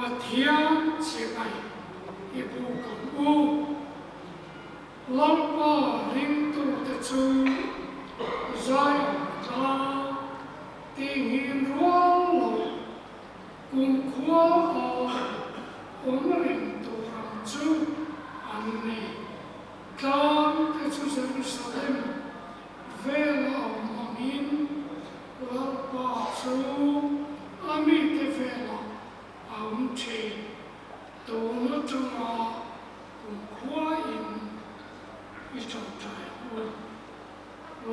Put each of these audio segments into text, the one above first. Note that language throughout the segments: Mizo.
Pathian chibai i buk ang u. Lalpa ringtute chu Zion tlang tihngin rual lo kumkhua a awm reng tur ang chu an ni. Tlang te chu Jerusalem vela awm angin Lalpa chu a mite velah a awm thin. Tun atanga kumkhua in i tawngtai ang u.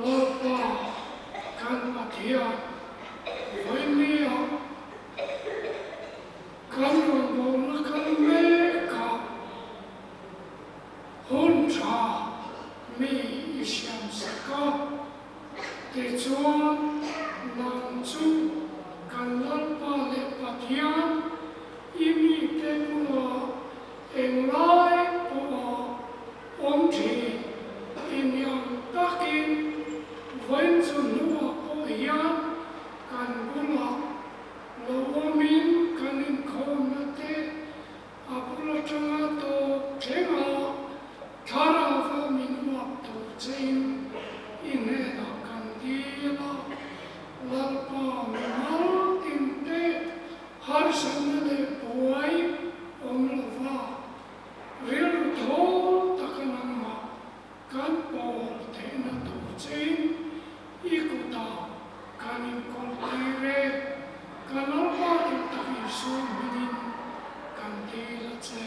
Lalpa kan Pathian vawinia kan rawngbawlna kal mekah hun tha mi i siam sak a, tichuan nang chu kan Lalpa leh Pathian i mite bula englai pawha awm thin i ni ang takin vawiin chu hnuah pawh hian kan bulah lo awmin kan inkhawmna te A bul atanga tawp thlenga thlarauva min uap tur chein i hnenah kan dil a, Lalpa mimal tinte harsatna leh buai awm lova rilru thawl taka nangmah kan pawl theihna tur chein i kutah kan inkawl tir e, ka Lalpa duh tak Isua hmingin kan dil a che.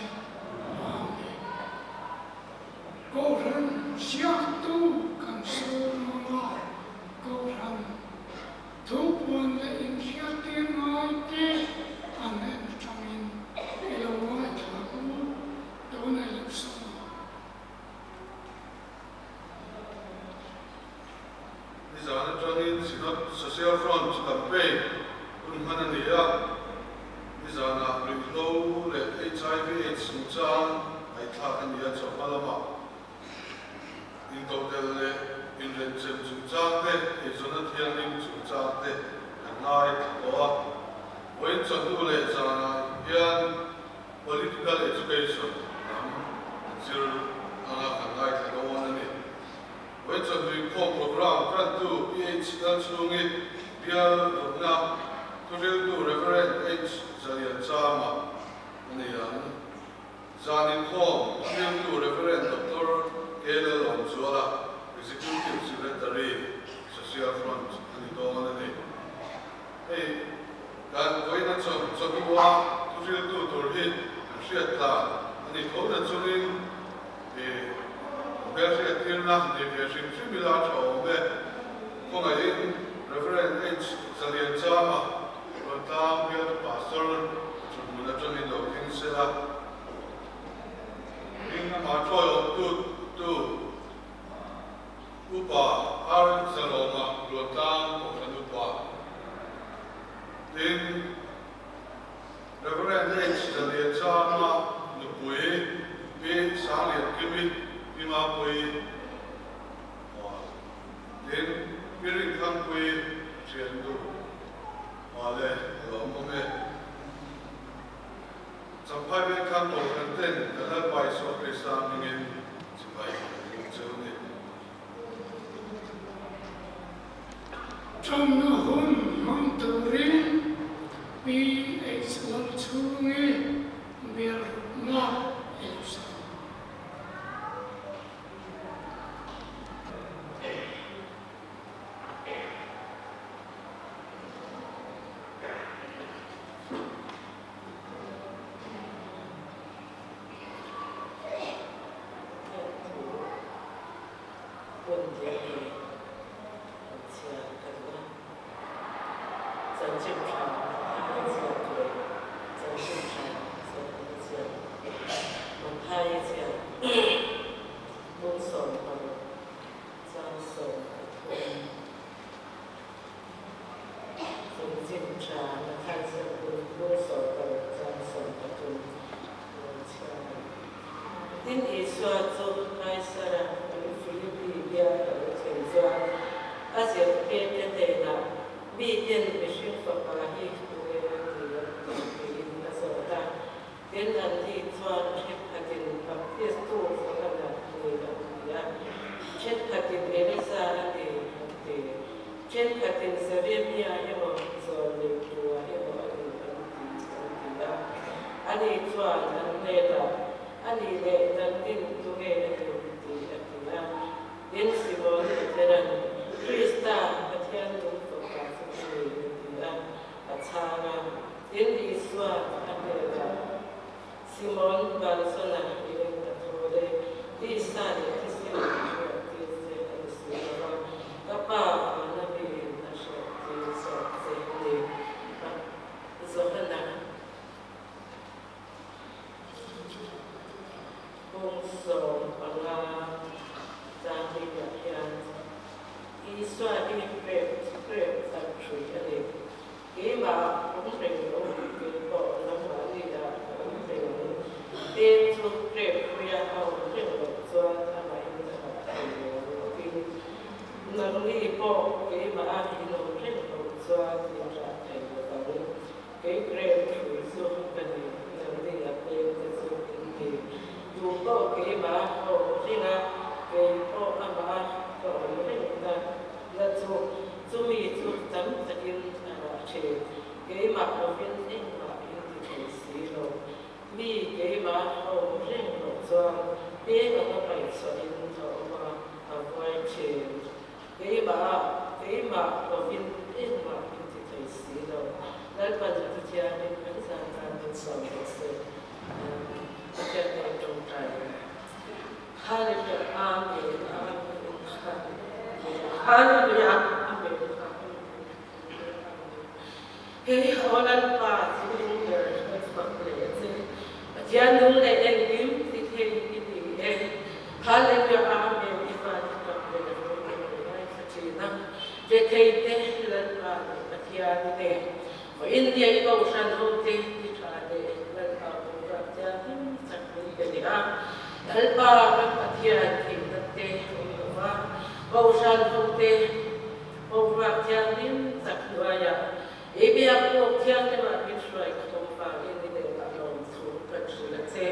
Amen. Kohhran ziaktu kan sawm ang a, Kohhran thupuan leh inhriattir ngai te an en atangin i lo ngaithla ang u, tunei lo sawm ang. Nizan atangin Synod Social Front campaign hun hman a ni a, nizanah ruihhlo leh hiv aids chungchang ngaihthlak a ni a, chawhma lamah intodelh leh inrenchem chungchang te, eizawnna thianghlim chungchang te kan ngaithla tawh a. Vawiin chawhnu leh zanah hian Political Education lam zir anga kan ngaithla dawn a ni. Vawichawlhnuih khawm programme tantu PH Lalchhungi bial rukna thuriltu Rev. H Zalianchama a ni ang. Zan inkhawm thuriltu Rev. Doctor K Lalawmzuala, Executive Secretary, Social Front a ni dawn a ni. Hei kan vawiina chawhnua thuriltu tur hi kan hriat tlan a ni tho na chungin i hmelhriattirna nei ve hrim hrim ila a tha awm e. Khawngaihin Rev. H. Zalianchama rawn tlang bialtu Pastor thuhmun atangin lo ding sela, hming amah thawi awmtu tu Upa R. Zalawma Ruantlang Kohhran Upa, tin Rev. H. Zalianchama nupui Pi Sangliankimi Pi Mapuii tin Pi Rinthangpuii Thiannu Male a lo awm e. Champhai Vengthlang Kohhran ten kan Lalpa Isua Krista hmingin chibai kan buk cheu a ni. Ṭawngna hun hmang turin PH Lalchhungi bialrukna i lo sawi. Hun leh ni an chhiar ka duh a, chanchin tha Mathaia ziak leh chanchin tha Zohmuna ziak Mathaia ziak bung 16 chang 13. Chanchin tha Mathaia ziak bung 16 chang 13 lo chhiar a. Tin, Isua chu Kaisara Philippi bial a lo thlen chuan a zirtirte hnenah, Miten mihring fapa hi tunge an ti? tiin a zawt a. Thenkhatin Jeremia emaw Zawlnei tua emaw a ni an ti, an ti a. Ani chuan an hnenah, A nih leh nangnin tunge a ni? ti a ti a. Tin, Simon Petera'n, Krista, Pathian nung fapa chu a ni, a ti a, a chhang a. Tin, Isua'n a hnenah, Simon Barzona i eng ka thawl e, tisa leh thisen in hriattir che a ni si lo va, ka Pa vana miin a hriattir zawk che a ni. Johana Bung 15 chang hliah hian Isua hi grep grep tak hrui a ni. Keimah awm reng lo kei pawh nangmahni ah ka awm reng ang. Peng chu grep hruia a awm reng loh chuan amahin a rah thei lo ang bawkin nangni pawh keimah a in awm reng loh chuan in rah thei lo vang. Kei grep hrui chu ka ni, nangni a peng te chu in ni. Tu pawh keimah a awm reng a, kei pawh amah a ka awm reng na na chu Chumi chu tam takin a rah thin. Keimah lovin engmah in ti thei si lo. Mi keimah a awm reng loh chuan peng anga paihchhuahin a awm a, a vuai thin. Keimah keimah lovin engmah in ti thei si lo. Lalpan a Pathianin kan zan tan min sawm rawh se. Pathian nen tawngtai ang. Hallelujah Amen Amen Hallelujah Amen Amen Hei aw Lalpa thinlung ber kan fak leh a che Pathian nung leh engkim ti thei i ni e Hallelujah Amen I fate tap leh rawng i lo ngaithla thin a Rethei te Lalpa leh Pathian te Aw India i kohhran ho te ti tha leh Lalpa boruak thianghlim chak min pe leh a, Lalpa kan Pathian thihna te awm lo va, kohhran ho te boruak thianghlim chak hnuaiah i biak pawk thianghlimah min hruai khawm vangin i neiah lawmthu kan hrilh a che.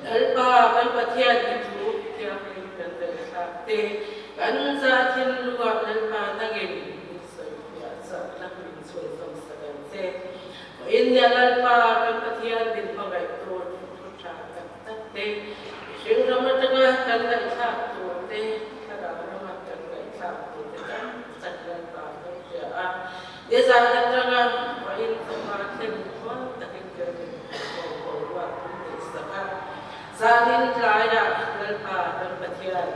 Lalpa kan Pathian i thu thianghlim kan ngaihthlak te kan za thinlungah Lalpa nangin min sawifiah chak la min chhunzawm sak ang che. India Lalpa kan Pathian min hmangaih tur thu tha tak tak te, mihring ram atanga kan ngaihthlak tur te, thlarau rama kan ngaihthlak tur te tam tak Lalpa kan hria a. Nizan atanga vawiin thawhma thlen khual takin kan inkhawm boruak kan neih sak a. Zanin tlaiah Lalpa kan Pathian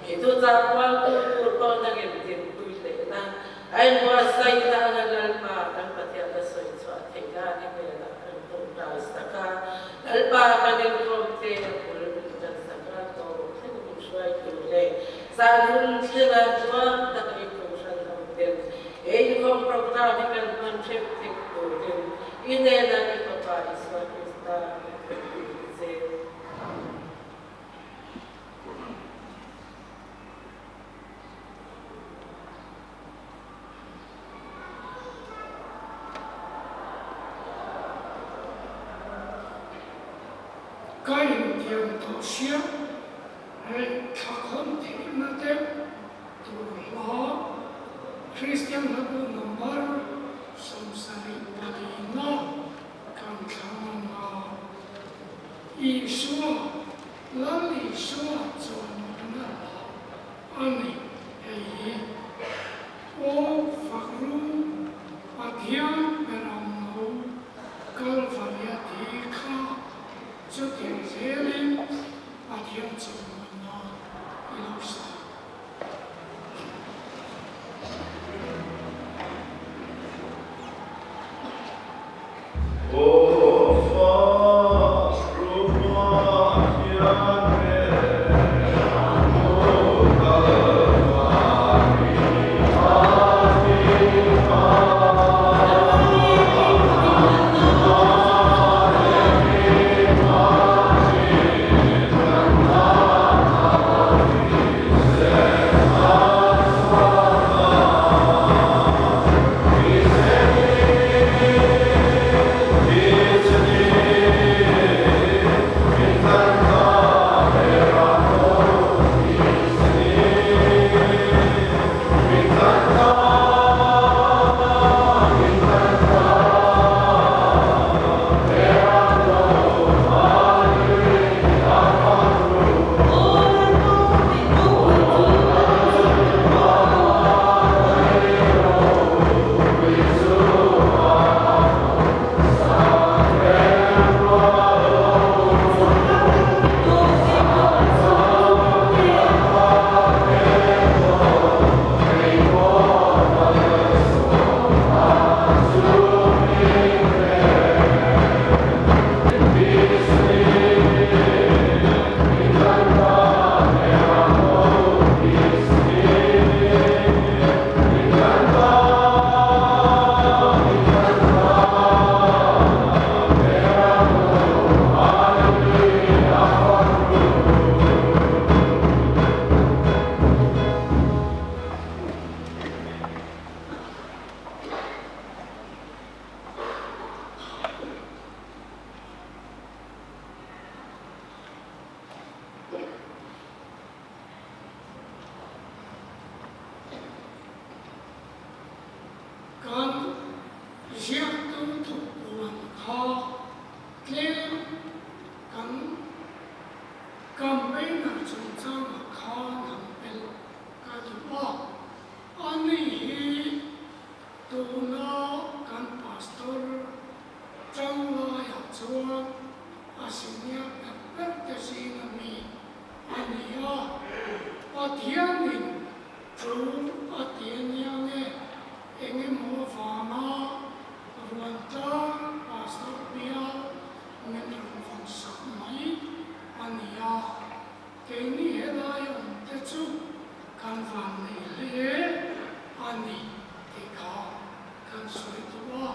i thuchah kual tur tur pawh nangin dinpui lehna A inbuatsaihna anga Lalpa kan Pathian a sawi chhuah theih dan i hnenah kan tawngtai sak a. Lalpa kan inkhawm te a bul min tan sak a, tawp thleng min hruai tur leh zan hun thlenga tluang taka i kohhran ho ten he inkhawm program hi kan hman hrep thei turin i hnenah i Fapa Isua Krista kan dil che. Ka intiam tawh sia, hei thlakhawn theihna deuh tur hla Kristian hlabu number 74 na kan thlang ang a, Isua, Lal Isua chuanna hla a ni hei hi. Aw fak ru, Pathian ber ang lo, Kalvaria thi kha chutiang zelin Pathian chawimawina i lo sa. Aw fak ru, Pathian ber ang lo, Kalvaria. Ziaktu thupuan kha tlem kan campaigner chungchangah khan han belh ka duh a. Ani hi tuna kan pastor changlaiah chuan a senior ber ber te zinga mi a ni a. Pathianin Chu a ti a nia nge, eng emaw vanga Ruantlang Pastor bial min rawn vawn sak mai a ni a, keini helai awm te chu kan van nei hle a ni tih kha kan sawi duh a,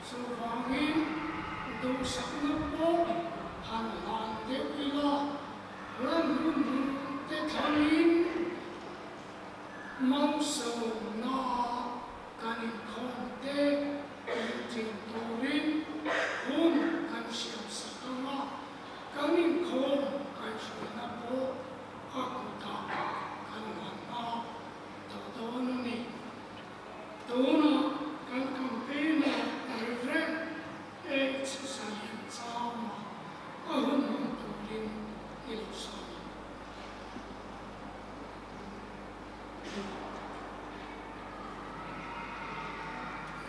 chuvangin duhsakna pawh han hlan deuh ila. Ram hmun te thlangin malsawmna kan inkhawm te puitling turin hun kan siam sak ang a, kan inkhawm kaihhruaina pawh a kutah kan hman a tawh dawn a ni. Tunah kan campaign-ah Rev. H. Zalianchama a hun hmang turin i lo sawi ang.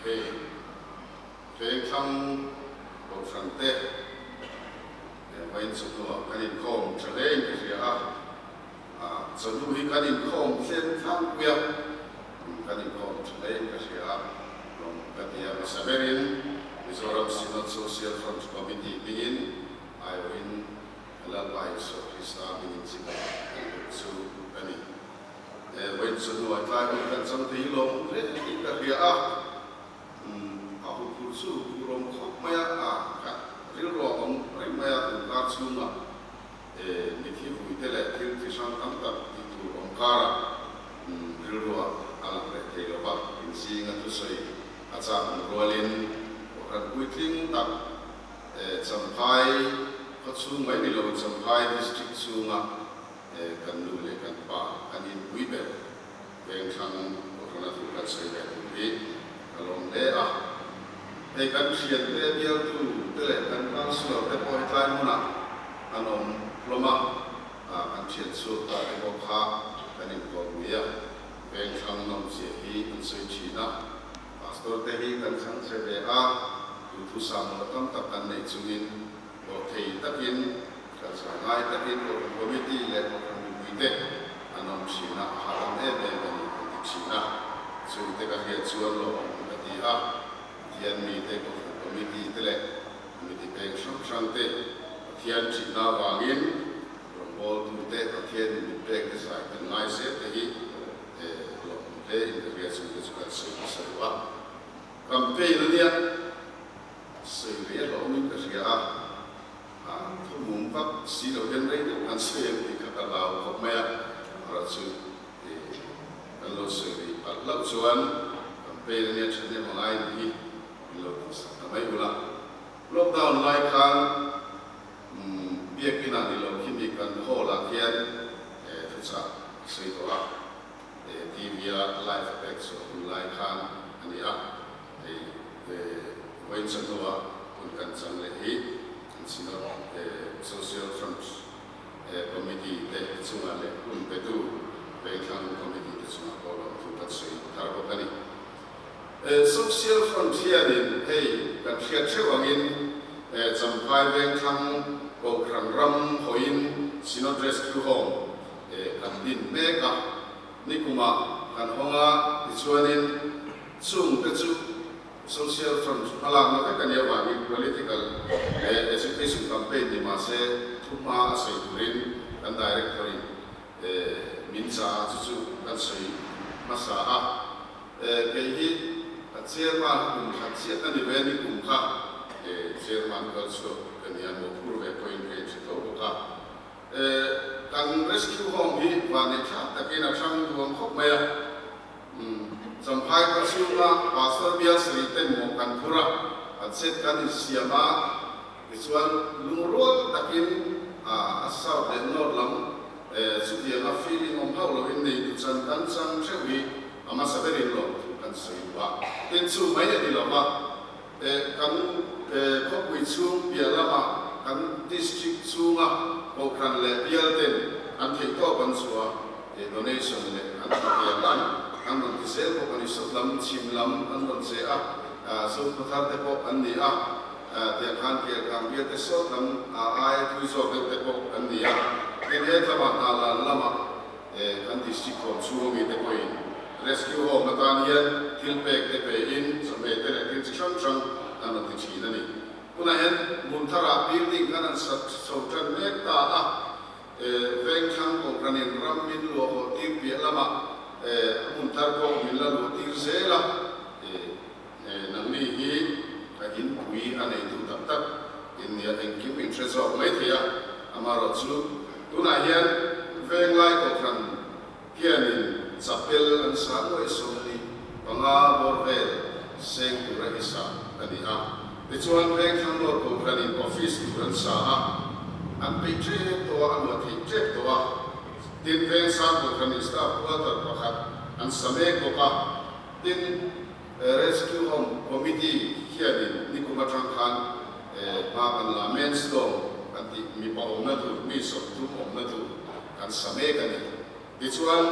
Hei Vengthlang Kohhran te vawiin chawhnuah kan inkhawm tha hle in ka hria a, chawhnu hi kan inkhawm tlem tlangpui a, kan inkhawm tha hle in ka hria a, lawm ka ti a, hmasa berin Mizoram Synod Social Front Committee hmingin aiawhin Lalpa Isua Krista hmingin chibai kan duh chu ka ni. He vawiin chawhnuah tlai hun kan chang thei lawm hle tih ka hria a, a huphurh chu huphurh awm khawp mai a, a ka rilru a awm reng mai a, tunkar chhungah mithi vui te leh thil chi hrang tam tak tih tur awm karah rilruah a lang reh thei lo va, inzinga thusawi a chak ang rualin Kohhran puitling tak Champhai khaw chhung mai ni lo Champhai District chhunga kan nu leh kan pa kan inpui ber Vengthlang Kohhrana thu kan sawi ve tur hi ka lawm hle a. Hei kan thiante bialtu te leh kan councillor te pawh hetlai hmunah an awm hlawm a, kan thian chhuak ta te pawh kha kan inkawrpui a, Vengthlang nawmzia hi an sawi thin a, Pastor te hi kan thlang che ve a, duhthusam lo tam tak kan nei chungin dawhthei takin kan zah ngai takin Kohhran Committee leh Kohhran mipuite an awm thin a, a hahdam em em a ni kan ti thin a, chungte ka hriat chuan lawmawm ka ti a, Pathian mite Kohhran Committee te leh Committee peng hrang hrang te Pathian thihna avangin rawngbawltute Pathianin min pek te zai kan ngai zel te hi lawmawm hle in ka hria chungte chu kan sawi hmasa deuh a, campaign a nia. Sawi ve a hlawmin ka hria a, a thu mum vak si lo hian rei deuh kan sawi ang tih kha ka hlau khawp mai a, erawh chu kan lo sawi rih palh hlauh chuan campaign a nia thahnem a ngai ni hi min lo tihsak ta mai ula. Lockdown lai khan biakinah ni lo khi mi kan hall ah khian thuchah a sawi tawh a, TV a live a pek chhuah hun lai khan a ni a. Hei vawiin chawhnuah hun kan chang leh hi an Synod Social Front Committee te chungah leh hun petu Vengthlang Committee te chungah pawh lawmthu kan sawi thar bawk a ni. Social Front hianin hei kan hriat theuh angin Champhai Vengthlang Kohhran ram hawiin Synod Rescue Home kan din mek a, nikumah kan hawng a, tichuanin Chung te chu Social Front hmalakna vek a nih avangin political leh education campaign ni mah se thuhma a sawi turin kan Director in min chah a, chu chu kan sawi hmasa a. Kei hi a chairman kum khat chiah a ni ve ni kum kha chairman kal chhuak ka nia mawhphur ve pawhin ka inhre tho bawk a. Kan rescue home hi vanneih thlak takin a thlang duang khawp mai a. Champhai khaw chhunga Pastor bial sarih ten mawh kan phur a, budget kan insiam a, tichuan lungrual takin a south leh north lam chutianga feeling awm hauh loin neitu chan kan chang theuh hi a hmasa berin lawmthu kan sawi duh a. Tin, chu mai a ni lo va. Kan khawpui chhung piah lamah kan district chhunga kohhran leh bial ten an theihtawp an chhuah a, donation leh an ti ve ang ang an rawn ti zel bawk a ni. Sawt lam, chhim lam an rawn che a, Zokhawthar te pawh an ni a, tiang khan Kelkang bial te sawt lam aia thui zawk deuh te pawh an ni a. Tin, he thlama hna lan lamah Kan district huam chhung ami te pawhin rescue home atan hian thil pek te pe in chawhmeh te leh thil chi hrang hrang an rawn ti thin a ni. Tunah hian Hmunthara building kan han sat chho tan mek ta a, Vengthlang Kohhranin ram min luah haw tir piah lamah Hmunthar pawh min la luah tir zel a, nangni hi ka inpui a nei duh tak tak in nia engkim in hre zawk mai thei a, amaherawhchu tunah hian Venglai Kohhran hianin chapel an sa nuaih 25 bawr vel seng tura hi sa a ni a, tichuan Vengthlang North Kohhranin office tur an sa a, an peih tep tawh a, a luah theih tep tawh a, tin Vengsang Kohhranin staff quarter pakhat an sa mek bawk a. Tin, Rescue Home Committee hianin nikum atang khan hma kan la, Men's Dome kan tih, mipa awmna tur, mi 30 awmna tur kan sa mek a ni. Tichuan,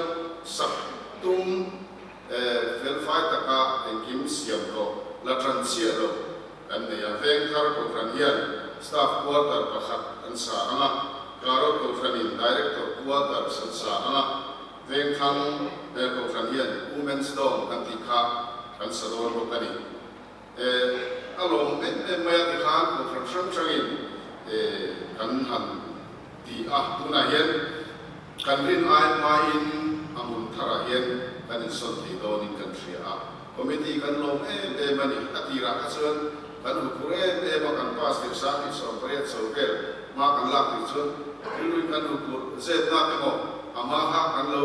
sak tum felfai taka engkim siam tawh la tan chiah lo kan nei a. Vengthar Kohhran hian Staff Quarter pakhat an sa ang a, Karot Kohhranin Director Quarters an sa ang a, Vengthlang hmel kohhran hian Women's Dome kan tih kha kan sa dawn bawk a ni. Eh, a lawm em em mai a tikhan kohhran hrang hrangin eh kan han ti a, tunah hian kan rin ai hmain a hmun tharah hian kan insawn thei dawnin kan hria a, committee kan lawm em em a ni. A tirah kha chuan kan huphur em em a, kan pass tir sang tih 80 chho vel hma kan lak tih chuan rilruin kan huphur zet nak emaw a hma kha kan lo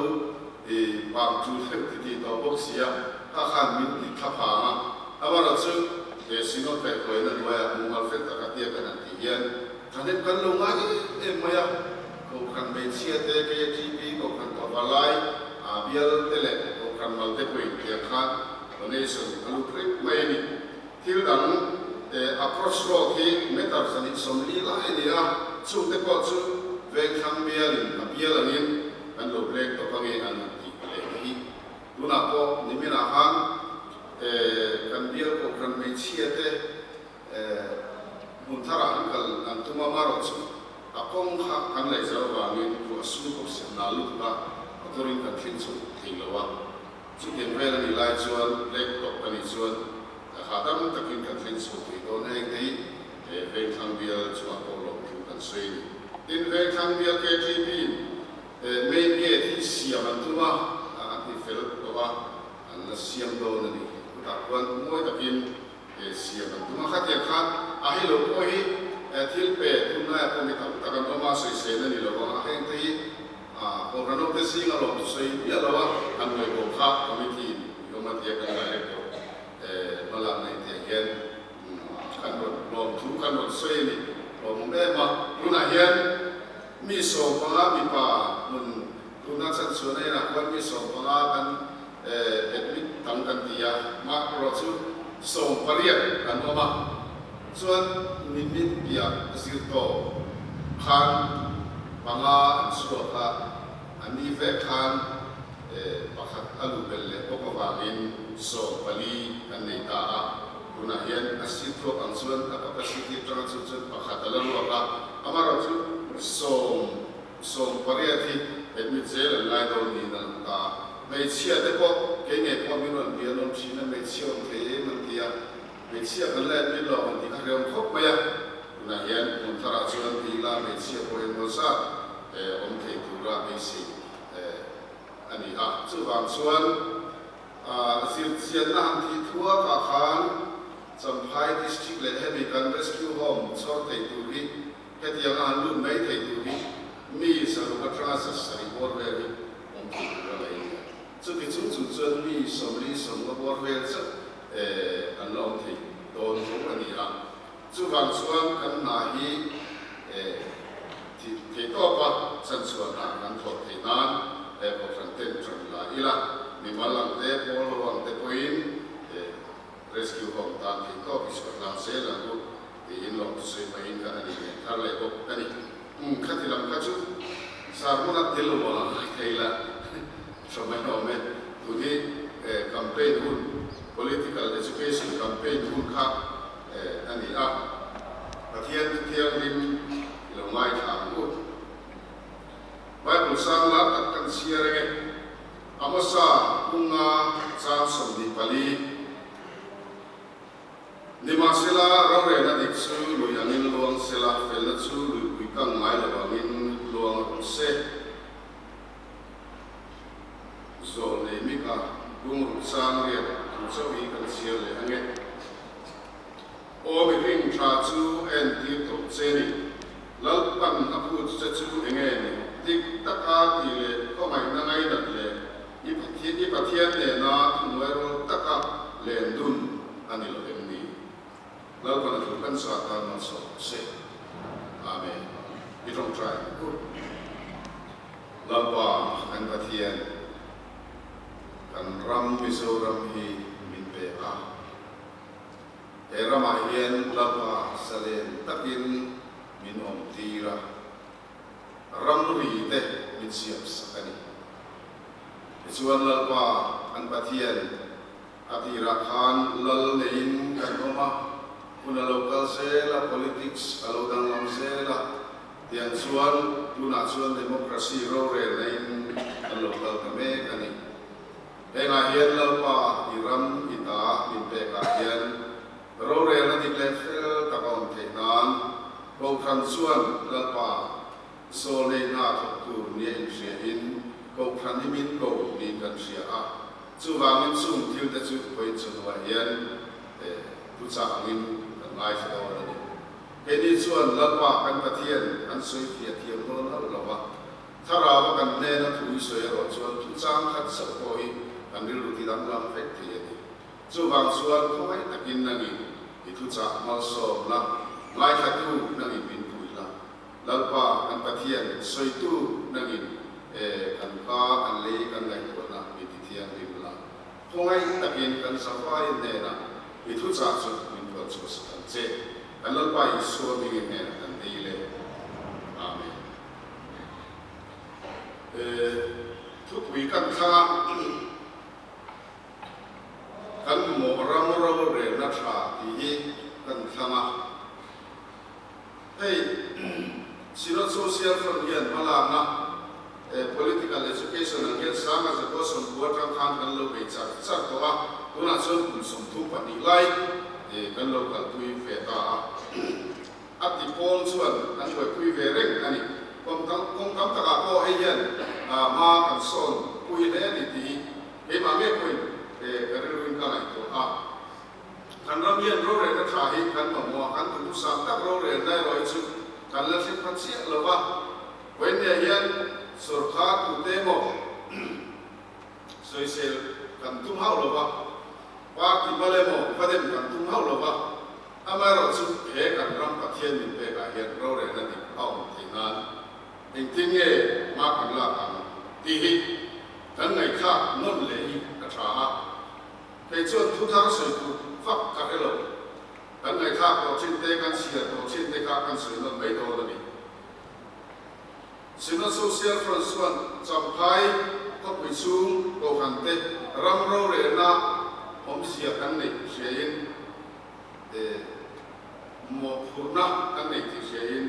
pang tul deuh ti tih tawh bawk si a, kha khan min ti thla phang a. Amaherawhchu chu he Synod kaihhruaina hnuaiah mumal fel taka tia kan han tih hian thahnem kan lo ngai em em mai a, Kohhran hmeichhia te, KTP, Kohhran Pavalai, bial te leh Kohhran mal te pawhin tiang khan donation a lut reng mai a ni. Thil dang approach road hi meter 140 lai a ni a, chungte pawh chu Vengthlang bialin a bial angin kan lo blek tawp ange an han tih leh te hi. Tunah pawh niminah khan kan bial Kohhran hmeichhia te hmun tharah an kal an tum a, marawh chu a kawng kha kan laih zo avangin ruah sur bawk si a nal lutuk a, motor-in kan thleng chho thei lo a. Chutiang vel a nih lai chuan laptop a nih chuan hahdam takin kan thleng chho thei dawn heng te hi he Vengthlang bial chungah pawh lawm thu kan sawi a ni. Tin, Vengthlang bial KTP in main gate hi siam an tum a, an ti fel tawh a, an la siam dawn a ni. Chutah khuan mawi takin siam an tum a, khatiang khan a hei lo pawh hi thil pe tunlaiah pawh mi tam tak an awm a, sawisel a ni lo vang a, heng te hi Kohhran ho te zing a lawm sawi miah lo a, an ngaih bo kha committee in i awm a tia kan director hmalak nei tih ah hian kan rawn lawm thu kan rawn sawi a ni. Lawmawm em a, tunah hian mi 15 mipa hmun tuna chanchhuahna inah khuan mi 15 kan admit dang kan ti a, mah erawh chu 18 kan awm a, chuan nimin piah zir tawh khan panga an chhuak a, a ni vek khan pakhat a luh belh leh bawk avangin 14 kan nei ta a, tunah hian a seat ruak ang chuan a capacity atanga chu chuan pakhat a la ruak a, amaherawhchu sawm 18 hi admit zel an ngai dawn niin a lang ta a. Hmeichhia te pawh kei ngei pawh min rawn bia an awm thin a, hmeichhia awm thei em an ti a, hmeichhia kan la admit lo an tih kha hreawm khawp mai a. Tunah hian hmun tharah chuan ti ila hmeichhia pawh engmaw zat awm thei tura beisei a ni a. Chuvang chuan zirchianna han tih thuakah khan Champhai District leh hemi kan Rescue Home chhawr thei tur hi Hetiang a han lut mai thei tur hi mi 600 atanga 700 bawr vel hi awm thei tur a ngaih a ni a. Chuti chung chung chuan mi 40 50 bawr vel chauh an la awm thei dawn tho a ni a. Chuvang chuan kan hna hi thei tawpa chanchhuah hna kan thawh theih nan kohhran ten tan la ila, mimal ang te, pawl ho ang te pawhin. Rescue Home tan theihtawp i chhuah tlang zel ang u tiin lawmthu sawi pahin kan han inneih thar leh bawk a ni. Umm khati lam kha chu sermon a tel lo ang a thei la tha mai awm e. Tun hi campaign hun, political education campaign hun kha a ni a, Pathian thu thianghlim i lo ngaithla ang u. Bible sang lar tak kan chhiar eng e. Amosa kunga chang 24. Nimahsela, rorelna dik chu lui angin luang sela, felna chu luipui kang ngai lo angin luang rawh se. Zawl nei mika bungruk chang riat thu chauh hi kan chhiar leh ange. Aw mihring tha chu a entir tawh che ni. Lalpan a phut che chu enge ni? Dik taka tih leh khawngaihna ngainat leh i i Pathian nena thuhnuai rual taka len dun a ni lo em ni? Lalpan a thu kan sa tan malsawm se. Amen. I tawngtai ang u. Lalpa kan Pathian, kan ram Mizoram hi min pe a. He ramah hian Lalpa zalen takin min awm tir a, ramri te min siam sak a ni. Tichuan Lalpa kan Pathian a tirah khan lal neiin kan awm a, hun a lo kal zel a, politics a lo danglam zel a, tiang chuan tunah chuan democracy rorel neiin kan lo kal ta mek a ni. Hengah hian Lalpa i ram i ta min pekah hian rorelna dik leh fel tak a awm theih nan Kohhran chuan Lalpa zawlei hna thawk tur nia inhriain Kohhran hi min ko niin kan hria a, chuvangin chung thil te chu vawiin chawhnuah hian thuchah angin kan ngaithla dawn a ni. Keini chuan Lalpa kan Pathian an sawifiah thiam dawn hauh lo va, Thlarau a kan hnena thu i sawi erawh chuan thu chang khat chauh pawh hi kan rilru ti danglam vek thei a ni. Chuvang chuan khawngaih takin nangin i thuchah malsawm la, ngaithlatu nangin min pui la, Lalpa kan Pathian sawitu nangin e kan ka kan lei kan ngaihtuahna min ti thianghlim la, khawngaih takin kan zavaiin hnenah i thuchah chu min puan chhuah sak ang che. Kan Lalpa Isua hmingin hnenah kan dil e. Amen. Thupui kan thlang a, kan mawh ram rorelna tha tih hi kan thlang a. Hei Synod Social Front hian hmalakna Political Education ang hian Sanga Zakua 90 atang khan kan lo bei char char tawh a, tunah chuan kum 32 lai kan lo kalpui ve ta a. A ti pawl chuan an buaipui ve reng a ni. Kawng tam kawng tam takah pawh hei hian hma kan sawn pui hle a ni tih hi keimah ngei pawhin ka rilruin ka ngaihtuah a. Kan ram hian rorelna tha hi kan mamawh a, kan duhthusam tak rorelna erawh hi chu kan la thleng pha chiah lo va. Vawinia hian sawrkar tute emaw sawisel kan tum hauh lo va, party mal emaw va dem kan tum hauh lo va. Amaherawhchu he kan ram Pathian min pekah hian rorelna dik a awm theih nan engtin nge hma kan lak ang tih hi kan ngaihthlak nawn leh hi a tha a. Kei chuan thu thar sawi tur vak ka hre lo. Kan ngaihthlak tawh thin te, kan chhiar tawh thin te kha kan sawi nawn mai dawn a ni. Synod Social Front chuan Champhai khawpui chhung Kohhran te ram rorelna awmzia kan neih hriain mawhphurhna kan nei tih hriain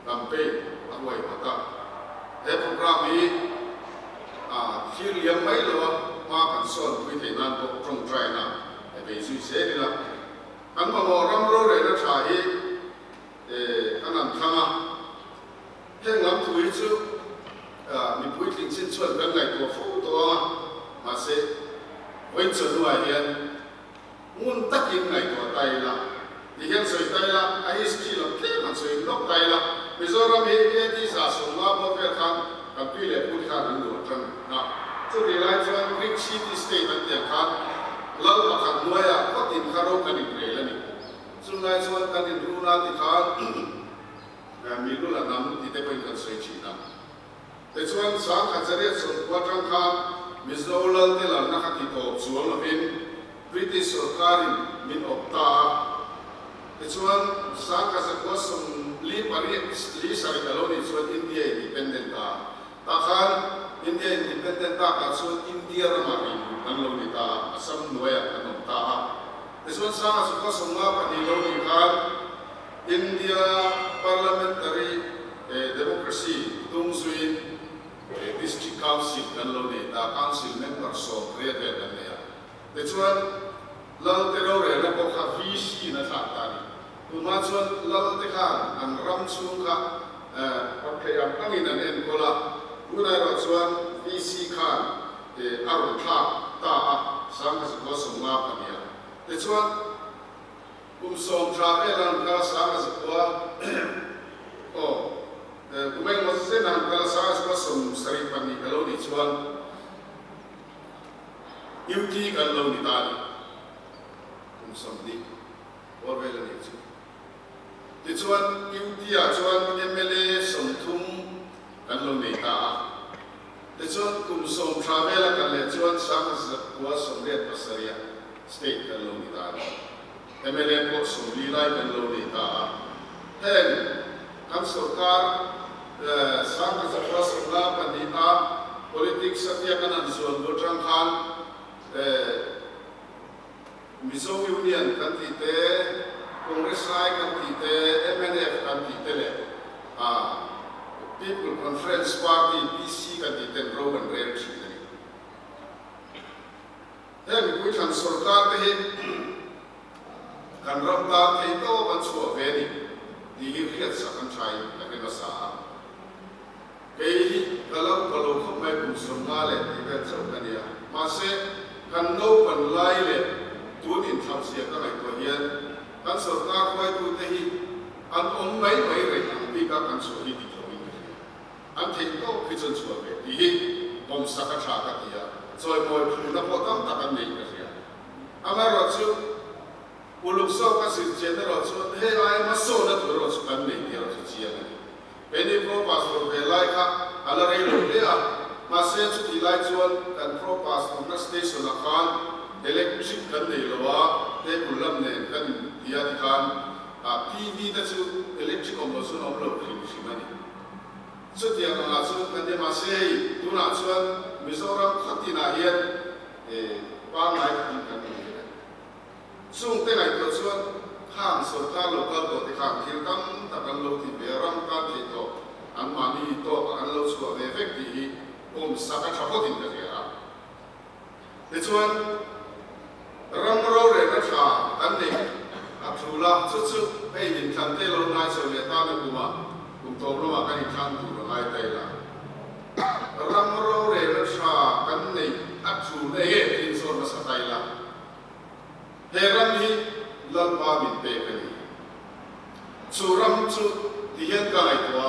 campaign a huai hawt a. He program hi thlir liam mai lo a, hma kan sawnpui theih nan pawh tawngtaina bei zui zel ila. Kan mamawh ram rorelna tha hi kan an thlang a. Heng lam thu hi chu mipui tling chin chuan kan ngaihtuah fo tawh ang a, mahse vawiin chawhnuah hian ngun takin ngaihtuah ta ila, ti hian sawi ta ila, a history lam tlem han sawi lawk ta ila, Mizoram hi AD 150 bawr vel khan kan pi leh pu te khan an luah tan a, chutih lai chuan Greek city state an tih ang khan lal pakhat hnuaiah khawtin kha ro kan inrel a ni. Chunglai chuan kan inruna ti khan Mi lu la hnam ti te pawhin kan sawi thin a. Tichuan, 1990 atang khan Mizo Lal te lalna kha ti tawp chuang lovin British sorkarin min awp ta a. Tichuan, 1948 li sarih a lo nih chuan India independent ta a. Tah khan India independent takah chuan India ramah ri luh kan lo ni ta a, Assam hnuaiah kan awm ta a. Tichuan, 1952 lo nih khan India parliamentary democracy tung zuiin District Council kan lo nei ta, Council member 80 vel kan nei a. Tichuan, Lal te rorelna pawh kha VC in a thlak ta a ni. Tunhma chuan Lal te khan an ram chhung kha ram theih ang angin an enkawl a, tunah erawh chuan VC khan a rawn thlak ta a, 1952 a. Tichuan, kum sawm tha vel an kal a, 1900 aw, kum engmaw zen an kal a, 1972 a lo nih chuan, UT kan lo ni ta a ni. Kum 20 bawr vel a nih chu. Tichuan UT ah chuan mla 30 kan lo nei ta a. Tichuan kum sawm tha vel a kal leh chuan 1987 ah state kan lo ni ta a ni. Mla pawh 40 lai kan lo nei ta a. Heng kan sorkar 1952 a politics a tia kan han zuan luh atang khan Mizo Union kan tih te, Congress lai kan tih te, mnf kan tih te leh People Conference Party, PC, kan tih ten ro an rel thin a ni. Heng mipui thlan sorkar te hi kan ram tan thei tawp an chhuah ve a ni tih hi hriatsak an thain ka hre nasa a. Kei hi ka lo pa lo khawp mai kum 50 leh tih vel chauh ka nia. Mahse, kan naupan lai leh tun inthlauhzia ka ngaihtuah hian kan sorkar hruaitute hi an awm mai mai reng ang bika kan chhuah hi dik loin ka hria. An theih tawp hi chuan chhuah ve tih hi pawmsak a tha ka ti a, chawimawi phurna pawh tam tak an nei ka hria. Amaherawhchu, uluk zawk a zirchian erawh chuan hei aia hmasawnna tur erawh chu kan nei tih erawh chu chiang a ni. Keini pro pastor ve lai kha a la rei lo hle a, mahse chutih lai chuan kan pro pastor-na station-ah khan electric kan nei lo a, table lam nen kan intia tikhan TV te chu electric awm lo chuan a awm lo hrim hrim a ni. Chutiang angah chuan kan ni mahse hei tunah chuan Mizoram khawtinah hian pangngai takin kan awm ve a ni. Chungte ngaihtuah chuan khang sorkar lo kal tawh te khan thil tam tak an lo ti ve a, ram tan theih tawh anmahni tawk an lo chhuah ve vek tih hi pawmsak a tha phawtin ka hria a. Tichuan, ram rorelna tha kan neih a thul a, chu chu hei inthlan te lo ngai chho leh tana kumah kum tawp lamah kan inthlan tur a ngai ta ila. Ram rorelna tha kan neih a thul eng nge tiin zawn hmasa ta ila. He ram hi Lalpa min pek a ni. Chu ram chu ti hian ka ngaihtuah a,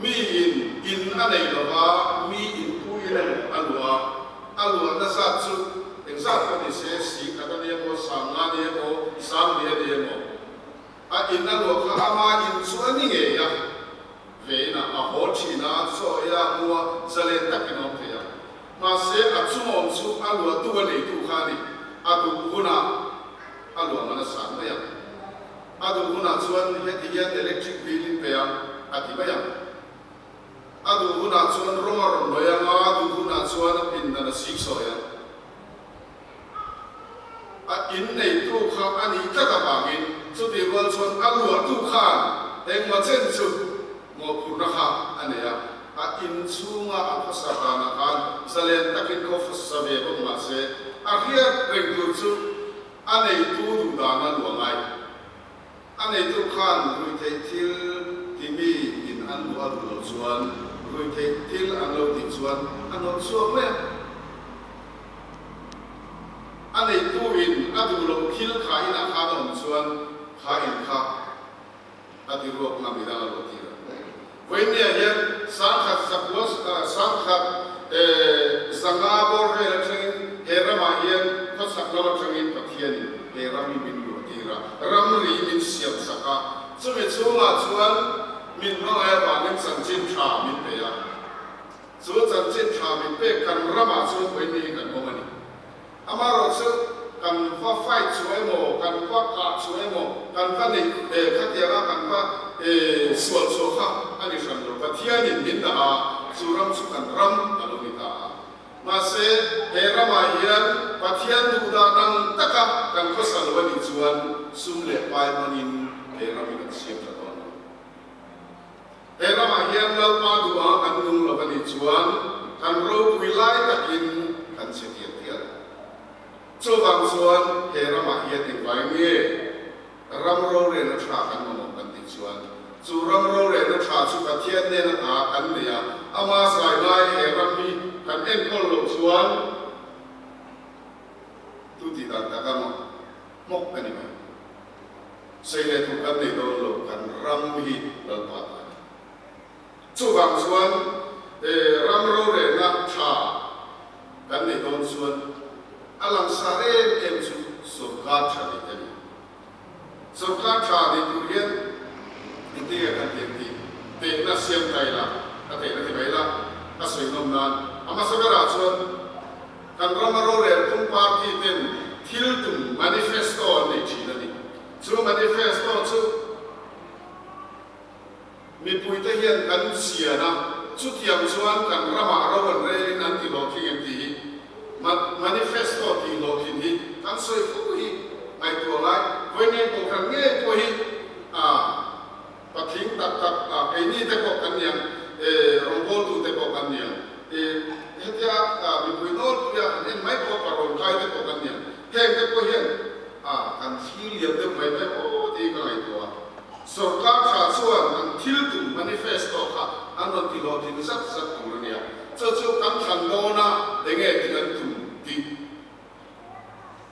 mi in in a nei lo va, mi in pu in a luah a, a luahna zat chu engzat pawh ni se, 10,000 a ni emaw, 50,000 a ni emaw, 40,000 a ni emaw, a in a luah kha ama in chu a ni ngei a, ve inah a haw thin a, chaw ei a, mu a, zalen takin a awm thei a. Mahse, a chungawm chu a luahtu a neitu kha a ni, a duh hunah a luah man a san mai ang. A duh hunah chuan heti hian electric bill in pe ang, a ti mai ang. A duh hunah chuan rawng a rawn lawi ang a, a duh hunah chuan a pindan a sik sawi ang. A in neitu kha a nih tlat avangin chutih rual chuan a luahtu khan engmaw chen chu mawhphurhna kha a nei a, a in chhunga a khawsa danah khan zalen takin khawsa ve bawk mah se a hriat reng tur chu a neitu duh dan a luah ngai. A neitu khan ruihtheih thil ti mi in an luah a duh loh chuan ruihtheih thil an lo tih chuan a nawt chhuak mai a. A neitu in a duh loh thil kha inah khan a awm chuan kha in kha a ti ruak ngam i dang a luah tir a. Vawinia hian 1000 1100 bawr vel atangin he ramah hian khawchhak lam atangin Pathianin he ram hi min luah tir a, ramri min siam sak a, chumi chhungah chuan min hmangaih avangin chanchin tha min pe a, chu chanchin tha min pek kan ramah chuan vawinia hi kan awm a ni. Amaherawhchu. kan va fight chhuah emaw, kan va kah chhuah emaw, kan va neih khatianga kan va sual chhuah kha a ni hran lo. Pathianin min dah a, chu ram chu kan ram a lo ni ta a. Mahse, he ramah hian Pathian duhdah dang taka kan khawsa lo a nih chuan sum leh pai hmangin he ram hi kan siam tha dawn lo. He ramah hian Lalpa duha kan nung lo a nih chuan kan ropui lai takin kan che tial tial. Chuvang chuan he ramah hian engvai nge ram rorelna tha kan mamawh kan tih chuan chu ram rorelna tha chu Pathian nen ata kan nei a, ama zai lai he ram hi kan enkawl loh chuan tu tih dan tak a mawh hmawk a ni mai. Sei leh tur kan nei dawn lo, kan ram hi Lalpa ta a ni. Chuvang chuan he ram rorelna tha kan neih dawn chuan a langsar em em chu sorkar tha neih a ni. Sorkar tha neih tur hian engtinge kan tih ang tih tehna siam ta ila, ka tehna ti mai ila, ka sawi nawm nan a hmasa berah chuan kan rama rorel tum party ten thil tum manifesto an nei thin a ni. Chu manifesto chu Mipuite hian kan chian a, chutiang chuan kan ramah ro an relin an ti hlawhtling em tih hi manifesto tih hlawhtlin hi kan sawi fo hi ngaihtuah ngai. Vawiin kohhran ngei pawh hi patling tak tak keini te pawh kan niang, rawngbawltu te pawh kan niang, hetia mipui nawlpuia han en mai pawh parawn kai te pawh kan niang, heng te pawh hian kan thlir liam deuh mai mai aw tiin ka ngaihtuah a. Sorkar tha chuan an thil tum manifesto kha an rawn ti hlawhtling zat zat tur a nia. Chu chu kan thlan dawn a, enge tih an tum tih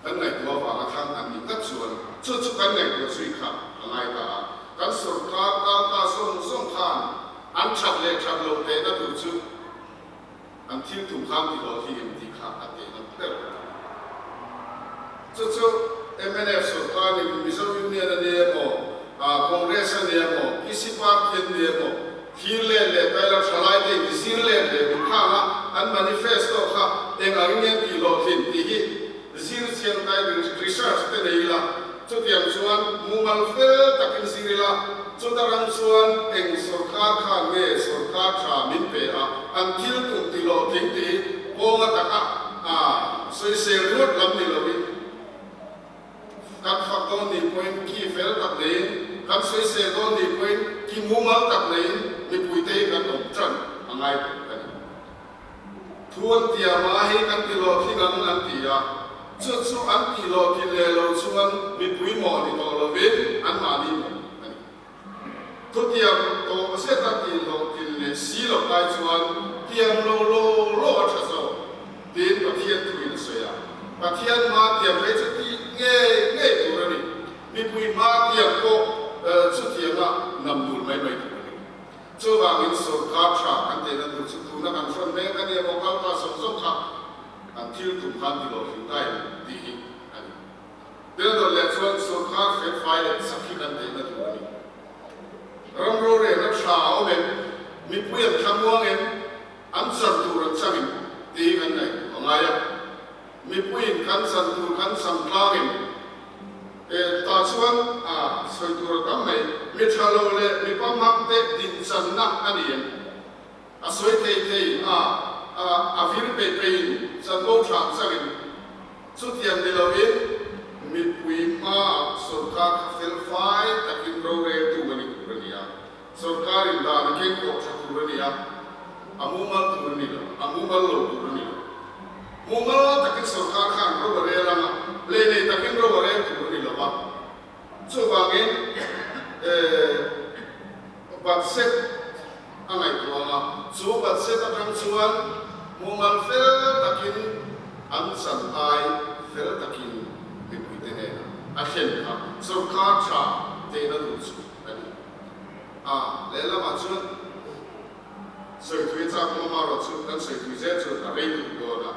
kan ngaihtuah avanga thlang an nih tak chuan chu chu kan ngaihtuah zui kha a ngai ta a. Kan sorkar kalta zawng zawng khan an that leh that loh tehna tur chu an thil tum khan ti hlawhtling em tih kha a tehna ber a ni. Chu chu mnf sorkarin Mizo Union a ni emaw, Congress a ni emaw, PC Party an ni emaw, thlir let leh taila thalai te in zir let leh duh khang a, an manifesto kha eng ang in nge an tih hlawhtlin tih hi zir chiang tai research te nei ila, chutiang chuan mumal fel takin zir ila, chuta ram chuan eng sorkar khan nge sorkar tha min pe a, an thil tum tih hlawhtling tih hi kawnga taka sawisel ringawt lam ni loin kan fak dawn nih pawhin ki fel tak neiin, kan sawisel dawn nih pawhin ki mumal tak neiin mipuite hi kan awm tan a ngai tawh a ni. Thu an tiam a, hei kan ti hlawhtling ang an ti a, chu chu an tih hlawhtlin leh lo chuan mipui mawh ni tawh lovin anmahni mawh a ni. Thutiam tawh zeta tih hlawhtlin leh si loh lai chuan tiam lo law law a tha zawk tiin Pathian thuin a sawi a. Pathian hma tiam phei chu tih ngei ngei tur a ni. Mipui hma tiam pawh chutianga nam dul mai mai tur a ni. Chuvangin sorkar tha kan tehna tur chu tuna kan hrawn mek a nia maw kal ta zawng zawng kha an thil tum khan ti hlawhtling ta em tih hi a ni. Tel leh chuan sorkar felfai leh chak hi kan tehna tur a ni. Ram rorelna tha a awm em? Mipui an thlamuang em? An chan tur an chang em? Tih hi kan ngaihtuah a ngai a. Mipuiin kan chan tur kan chang tlang em? Tah chuan sawi tur a tam mai. Mi tha lo leh mi pamham te dinchanna a ni em? A sawi thei thei a, a vir peih peihin chanvo tha an chang em? Chutiang ni loin mipui hmaah sorkar kha fel fai takin roreltu a ni tur a ni a. Sorkarin dan a keng kawh tha tur a ni a, a mumal tur a ni lo, a mumal lo tur a ni lo. Mumal takin sorkar khan ro a rel ang a, lei nei takin ro a rel tur a ni lo a. Chuvangin budget a ngaihtuah ang a, chu budget atang chuan mumal fel takin an chan ai fel takin mipuite hnenah a thlen kha sorkar tha tehna tur chu a ni. A, lehlamah chuan Sawithui chak awm erawh chu kan sawithui zel chuan a rei duh dawn a.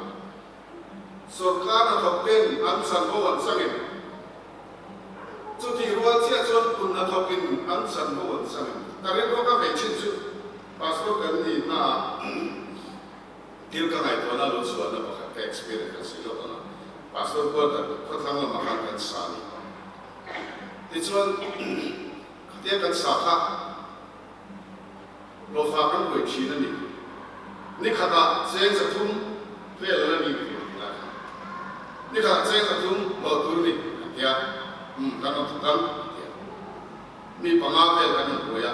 Sorkar hnathawk ten an chanvo an changin, chutih rual chiah chuan phun hnathawkin an chanvo an changin. Ka rilru ka vei thin chu Pastor kan nihnaah thil ka ngaihtuahna lo chhuahna pakhat ka experience kan sawi lawk ang a. Pastor quarter khawthlang lamah khan kan sa a ni. Tichuan, khatia kan sa kha hlawhfa kan buai thin a ni. Ni khatah cheng 300 vel a la ni ve tih lai khan. Ni khatah cheng 300 hlawh tur a ni kan ti a, umm kan rawn thawk ang kan ti a. Mi panga vel kan rawn buai a,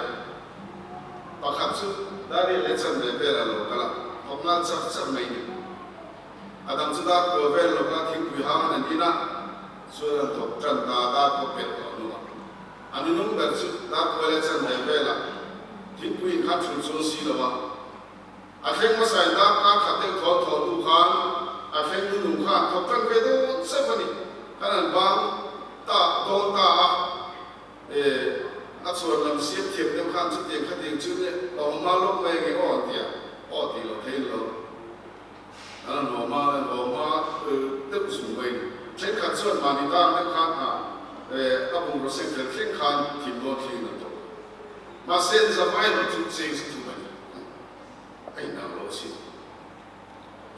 pakhat chu Daniel leh Chandra vel a lo kal a, thawk nghal char char mai a ni. A dang chu dar kua vel lawka thingpui hang an in a, chuan an thawk tan ta dar kua pelh tawh hnuah. A nunung ber chu dar kua leh chanve velah thingpui in khan thul chuang si lo a. A thleng hmasain dar kar khat deuh thawn thawn hnu khan a thleng nunung kha an thawk tan ve dawn chauh a ni. Kan an bang ta dawn ta a, e, a chhuan lam siam thiam deuh khan chutiang khatiang chu nia a awm hma lawk mai ange aw an ti a, aw tih loh thei lo. An han awm a, an awm a deuh zung mai ni. Thenkhat chuan mahni tan deuh khan a a bungraw seng fel thleng khan thim dawn thleng in an tawk a. Mahse an zam ai lo chu cheng sa thum a ni. A inang lo asin.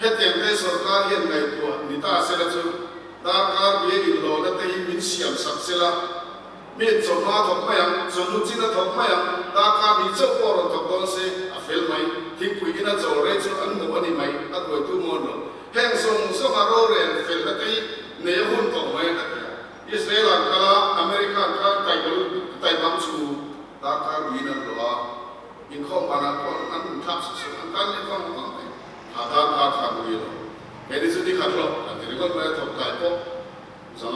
Hetiang te sorkar hian ngaihtuah ni ta sela chu darkar bia inhlawhna te hi min siam sak sela, Mi chawhma thawk mai ang, chawhnu chin a thawk mai ang, darkar ni chauh pawh rawn thawk dawn se, a fel mai. Thingpui ina chawl rei chu an hmuh a ni mai, a tuaitu mawn lo. Heng zawng zawng a rorel felna te hi nei a hun tawh mai a ti a. Israel an kal a, America an kal a, taibal taibang chu darkar niin an luah a, inkhawm banah pawh an inthlak suh suh, an tan leh vang vang mai. Kha darkar kha an ui lo. Keini chu ni khat hlawh kan ti ringawt mai a, thawk tlai pawh. 5,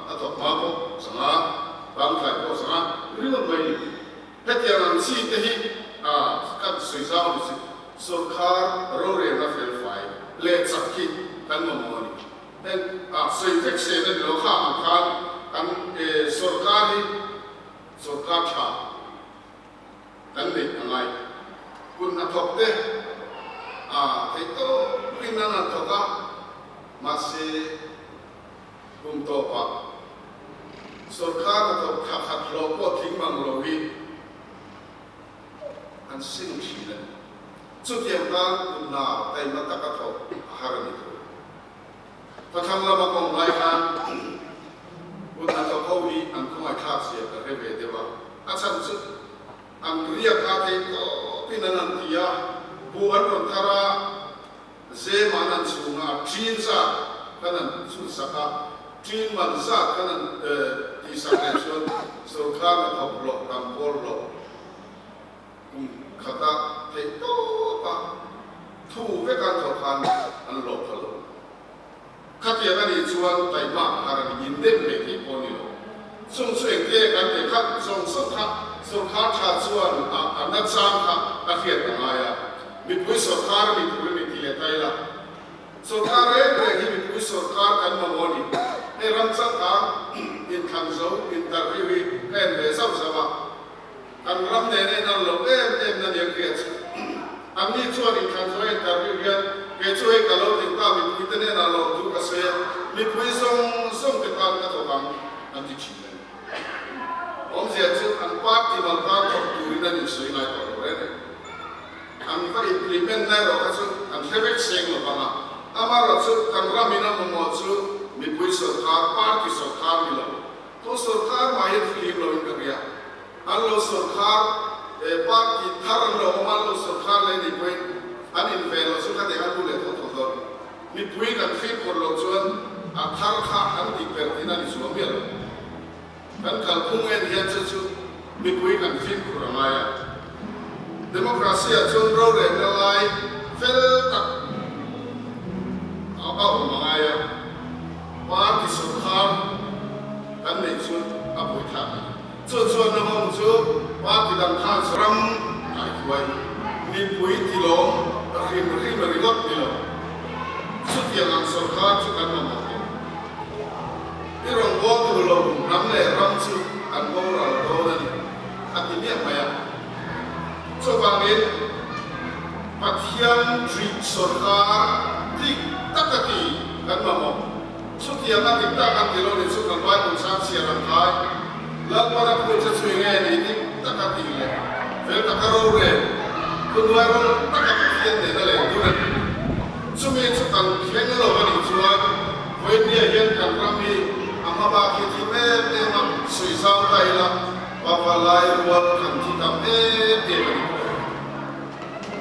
a thawk hma pawh 5, bangtlai pawh 5, ringawt mai ni. Hetiang ang chi te hi a kan sawi zau ni chu sorkar rorelna felfai leh chak hi kan mamawh a ni. Heng a sawi vek sen a ni lo kha ang khan kan sorkar hi sorkar tha kan neih a ngai. Kut hnathawk te a theih tawpin an han thawk a, mahse kum tawpah sorkar hnathawk thla khat hlawh pawh tling mang lo hi an sim thin a ni. Chutiang tan kut hna taima taka thawk a har a ni tho. Fathlang lama kawng lai khan kut hnathawk ho hi an khawngaihthlak zia ka hre ve deuh a, a chhan chu an riak a theih tawpin an han ti a, buh an rawn thar a, zem an han chhung a, ṭin zat kan han chhunsak a, ṭin man zat kan han tihsak leh chuan sorkar hnathawk hlawh tam pawl hlawh kum khata theih tawpa thu vek an thawk khan an hlawh pha lo. Khatiang a nih chuan taihmak har an indem hlei thei pawh a ni lo. Chung chu engte kan tih kha zawng zawng kha sorkar tha chuan a a nachang kha a hriat a ngai a. Mipui sorkar a ni tur a ni ti leh ta ila. Sorkar reng reng hi mipui sorkar kan mamawh a ni. Hei ram changkang inthlan zo interview hi ka en ve zauh zauh a. Kan ram nen a inang lo em em na nia hria chu. An ni chuan inthlan zawh a interview hian kei chu hei ka lo tling ta mipui te hnenah lawm thu ka sawi a, mipui zawng zawng te tan ka thawk ang an ti thin a ni. Awmzia chu an party mal tan thawk turin an insawi ngai tawh lo reng reng. An va implement na erawh kha chu an hre vek seng lo vang a, amaherawhchu kan ram in a mamawh chu mipui sawrkar, party sawrkar ni lo. Tu sawrkar mah hian flim lo in ka hria. An lo sawrkar party thar an lo awm a, an lo sawrkar leh nih pawhin an in ve loh chu kha tiang an bu leh tho tho dawn. Mipui kan fimkhur loh chuan a thar kha an dik ber tihna ni chuang miah lo. Kan kalphung en hian chu chu mipui kan fimkhur a ngai a. Democracy ah chuan rorelna lai fel tak a awm a ngai a, party sawrkar kan neih chu a buaithlak a ni. Chu chuan na hawng chu party dang khan ram kaithuai mipui tilawm hrim hrim ringawt ni lo. Chutiang ang sawrkar chu kan mamawh tawh. I rawngbâwl duh lo hnam leh ram chu an boral dawn a ni, a ti miah mai a. Chuvangin, Pathian ṭih sawrkar dik taka ti kan mamawh. Chutianga dik tak an ti lo ni chu kan Bible chang chhiar ang khai, Lalpan a phut che chu enge ni dik taka tih leh fel taka rorel, thuhnuai rawng taka Pathian nena leh dun a ni. Chumi chu kan thleng lo a nih chuan. Vawinia hian kan ram hi a hmabak hi thim em em a, suih zau ta ila pavalai rual kan thi tam em em a ni bawk.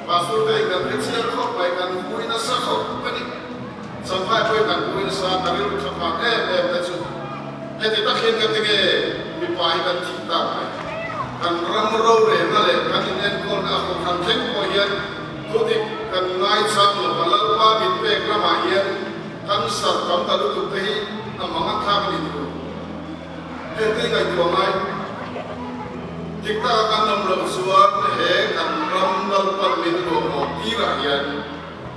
Pastor te in kan hre chiang khawp mai, kan hui nasa khawp a ni. Champhai pawhin kan hui nasa, ka rilru tha phak em em te chu heti tak hian ka ti nge mipa hi kan thih tak mai. Kan ram rorelna leh kan inenkawlna a kohhran thleng pawh hian thudik kan ngaichang lova Lalpa min pek ramah hian Kan sar tam ta lutuk te hi a mang a thlak a ni tur. Heng te hi ngaihtuah ngai. Dik taka kan awm loh chuan he kan ram Lalpan min luah awm tirah hian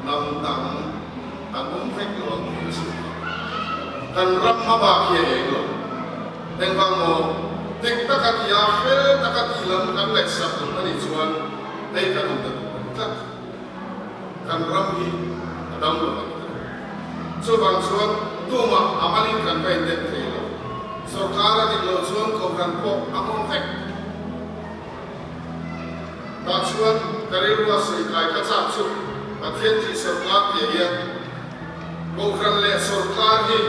hnam dang kan awm vek lo ang tih a sawi theih. Kan ram hmabak hi a eng lo. Engvang maw? Dik taka ti a, fel taka tih lam kan ngaihsak lo a nih chuan hei kan awm ta tur a ni tlat. Kan ram hi a dam lo a ni ta. Chuvang chuan tumah a malin kan va indem thei lo. Sorkar a dik loh chuan kohhran pawh a nghawng vek. Tah chuan ka rilrua sawi kai ka chak chu Pathian tih sorkar tih hian kohhran leh sorkar hi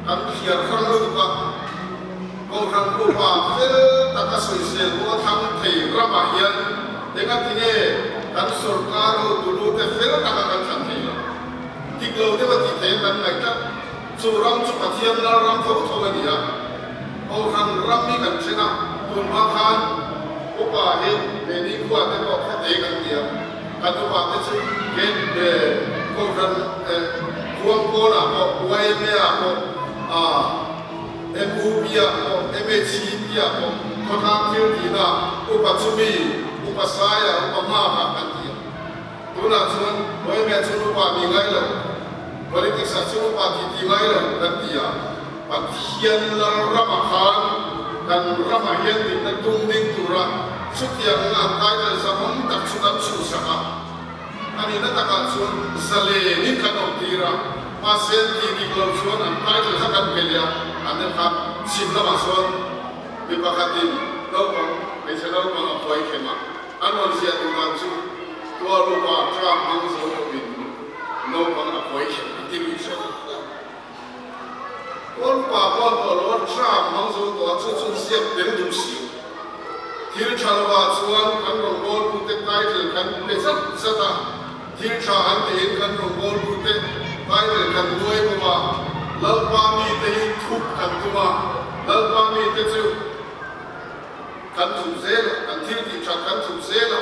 kan thliar hrang lutuk a. Kohhran upa fel taka sawisel pawh a thlang thei ramah hian engatinge kan sorkar hotulu te fel taka kan thlan thei lo? Dik lo deuh a tih theih a kan ngaih tlat. Chu ram chu Pathian lal ram tho tho a ni a. Kohhran ram hi kan then a, tun hma khan upa hi keini khua te pawh khawte kan ti a, kan upa te chu ke Kohhran Khuangkawnah pawh YMA ah pawh aa MUP ah pawh, MHCP ah pawh khawtlang thil tihna upa chumi, upa saia, upa nghaka kan ti a. Tunah chuan YMA chuan upa ni ngai lo, politics ah chuan upa ti ti ngai lo kan ti a. Pathian lal ramah khan kan ramah hian dikna tum ding tura chutiang anga an title zahawm tak chu kan chhuhsak a. A nihna takah chuan zalenin kan awm tir a, mahse an tih dik loh chuan an title kha kan pe leh a, an en kha chhim lamah sawn mi pakhatin naupang, hmeichhe naupang a phuai khem a, an rawn ziah duh dan chu Tualupa tram hmang zo lovin naupang a phuai khem an ti lui hrep a. Tualupa pawh tawh lo a tram hmang zo tawh a, chu chu ziak tel duh si. Thil tha lovah chuan kan rawngbawltute title kan pe zat zat a, thil tha an tiin kan rawngbawltute title kan nuai bawk a, Lalpa mite hi thup kan tum a, Lalpa mite chu kan thup zel a, an thil tih that kan thup zel a,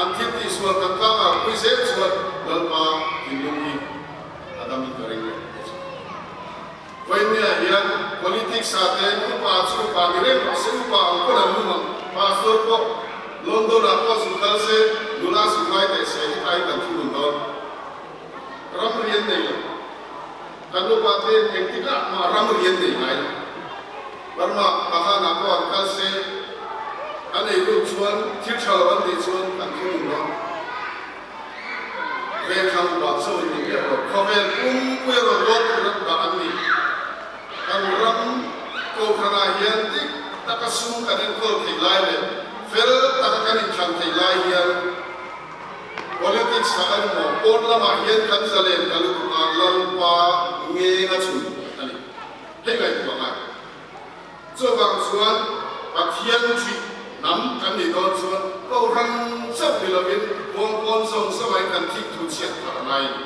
an thil tih sual kan tlangah pui zel chuan Lalpa thinlung hi a dam in ka ring leh ta chu. Vawinia hian politics ah te upa chu upa ni reng rawh se, upa ang pawn an lum ang, pastor pawh London ah pawh zuk kal se, nula zuk ngai teh se hi tlaiin kan thu nun dawn. Ram rian nei lo. Kan upa te engtikah mah ram rian nei ngai lo. Burma, Pahan ah pawh an kal se, an ei lut chuan thil tha lo an tih chuan kan thu nun dawn. Vengthlang upa chu in ni miah lo. Khawvel pumpuia rawn dawn tur an dah an ni. Kan ram Kohhranah hian dik taka sum kan enkawl theih lai leh fel taka kan inthlan theih lai hian politics ah emaw pawn lamah hian kan zalen ta lutuk a, Lalpa ngeng a chhun a ni. Hei ngaihtuah ngai. Chuvang chuan Pathian ṭih hnam kan nih dawn chuan Kohhran chauh ni lovin Huangkawn zawng zawngah in kan thik thu chhiat thar a ngai a ni.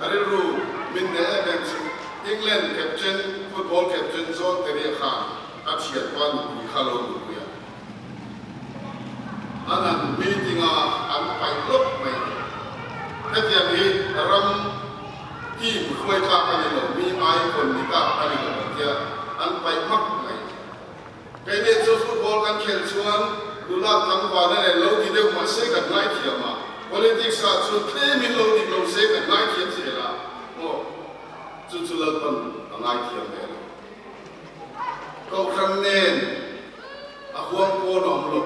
A rilru min hneh em em chu England captain, football captain John Terry a khan a thianpa nupui kha lo nupui a. An han meeting a, an paih lawk mai a ni. Hetiang hi ram team hruai tlak a ni lo, mi icon ni tak a ni lo an tia, an paih hmak mai. Keini chu football kan khelh chuan nula tlangval a nen lo ti deuh mah se kan ngaithiam a, politics ah chuan tlemin lo dik lo se kan ngaithiam zel a, maw? Chu chu Lalpan a ngaithiam ve lo. Kohhran nen a huang pawn a awm lo.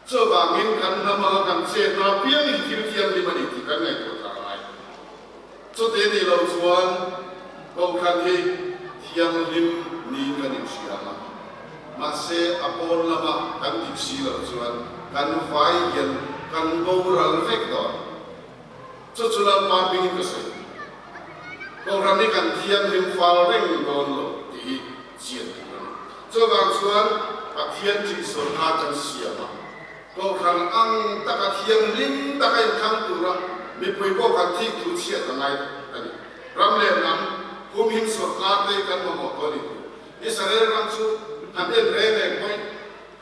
Chuvangin kan hnam anga kan chetna apiang hi thil thianghlim a ni tih kan ngaihtuah thar ngai. Chute nih loh chuan Kohhran hi thianghlim niin kan inhria ang a, mahse a pawn lama kan dik si loh chuan kan vai hian kan boral vek dawn. Chu chu Lalpa hmingin ka sawi. Kohhran hi kan thianghlim fal reng dawn lo tih hi chian tur a ni. Chuvang chuan Pathian ṭih sawrkar kan siam a, Kohhran ang taka thianghlim taka inthlang tura mipui pawh kan thik thu chhiat a ngai a ni. Ram leh hnam humhim sawrkar te kan mamawh tawh a ni tur. Israel ram chu han en reng reng pawhin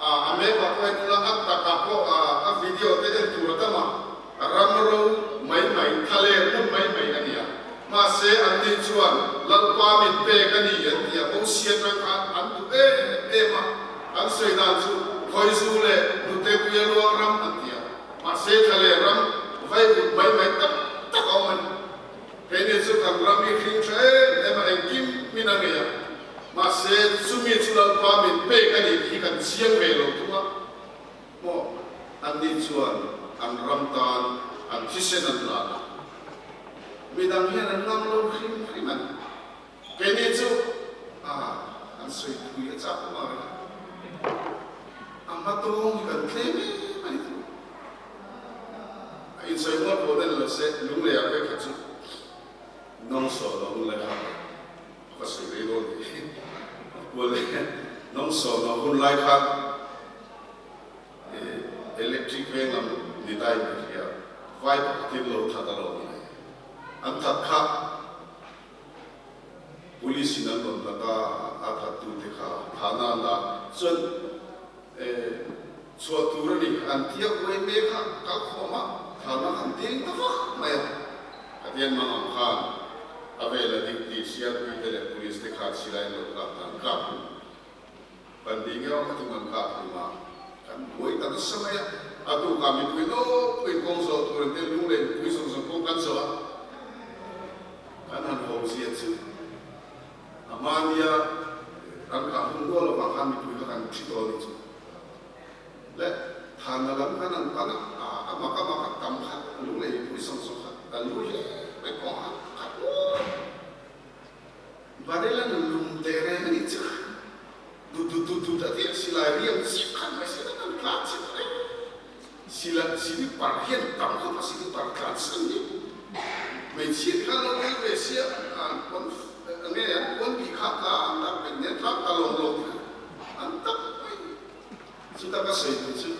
a map ah pawh en ula a takah pawh a video te en tur a tam a, ram ro mai mai, thla leh hmun mai mai a ni a. Mahse an ni chuan Lalpa min pek a ni an ti a, Mosia atang khan an duh em em a, an sawi dan chu Khawizu leh Hnute puia luang ram an ti a, mahse thla leh ram vaivut mai mai tak tak a awm a ni. Keini chu kan ram hi hring tha em em a, engkim min a ngei a, mahse chumi chu Lalpa min pek a ni tih hi kan chiang ve lo thung a, maw? Anni chuan an ram tan an thisen an lan a, midang hian an ngam lo hrim hrim a ni. Keini chu a an sawi thui a chak awm a reng a, a hma tawng hi kan tlem em a ni thung. A insawi mual pawh den lo se, lunglei ah vek kha chu nawng sawh lo hun lai kha a va sawi rei dawn tih hi a kual e. Nawng sawh lo hun lai kha electric veng lam ni dai ka hria, vai pakhatin lo that a lo ni le. An that kha Police in an rawn lat a, a that tute kha thahna an dah chuan Chhuah tur a ni, an tia uai mek a, kal khawm a, thalna han deng ta vak mai a. Pathian mang ang khan a vel a dik tih CRP te leh Police te khan silai an lo kap ta, an kap hlum. Kan ni ngeuh a khatum an kap hlum a, kan buai ta nasa mai a. A tukah mipui nawlpuiin kawng zawh tur an tia, lung leh mipui zawng zawng kawng kan zawh a, kan han ho zia chu. A hmania kan kah hun rual lovah khan mipui kha kan thi tawh a nih chu. Le thanna lam khan an pan a, a mak a mak a tam kha lung leh mipui sawng sawng kha kan lu hle mai kawng a khat ngawt. Barrel an lum teh reng a nih chu. Dut dut dut dut a ti a, silai riam chiah khan mai se an tlan chiah reng. Sila sili par hian tam khawp a sili par tlan san hi hmeichhia te khan lo tel ve sia an pawn nge an pawn bih kha tlang tak vek nen tlang ta lawm lawm kha an tak mai chuta ka sawi duh chu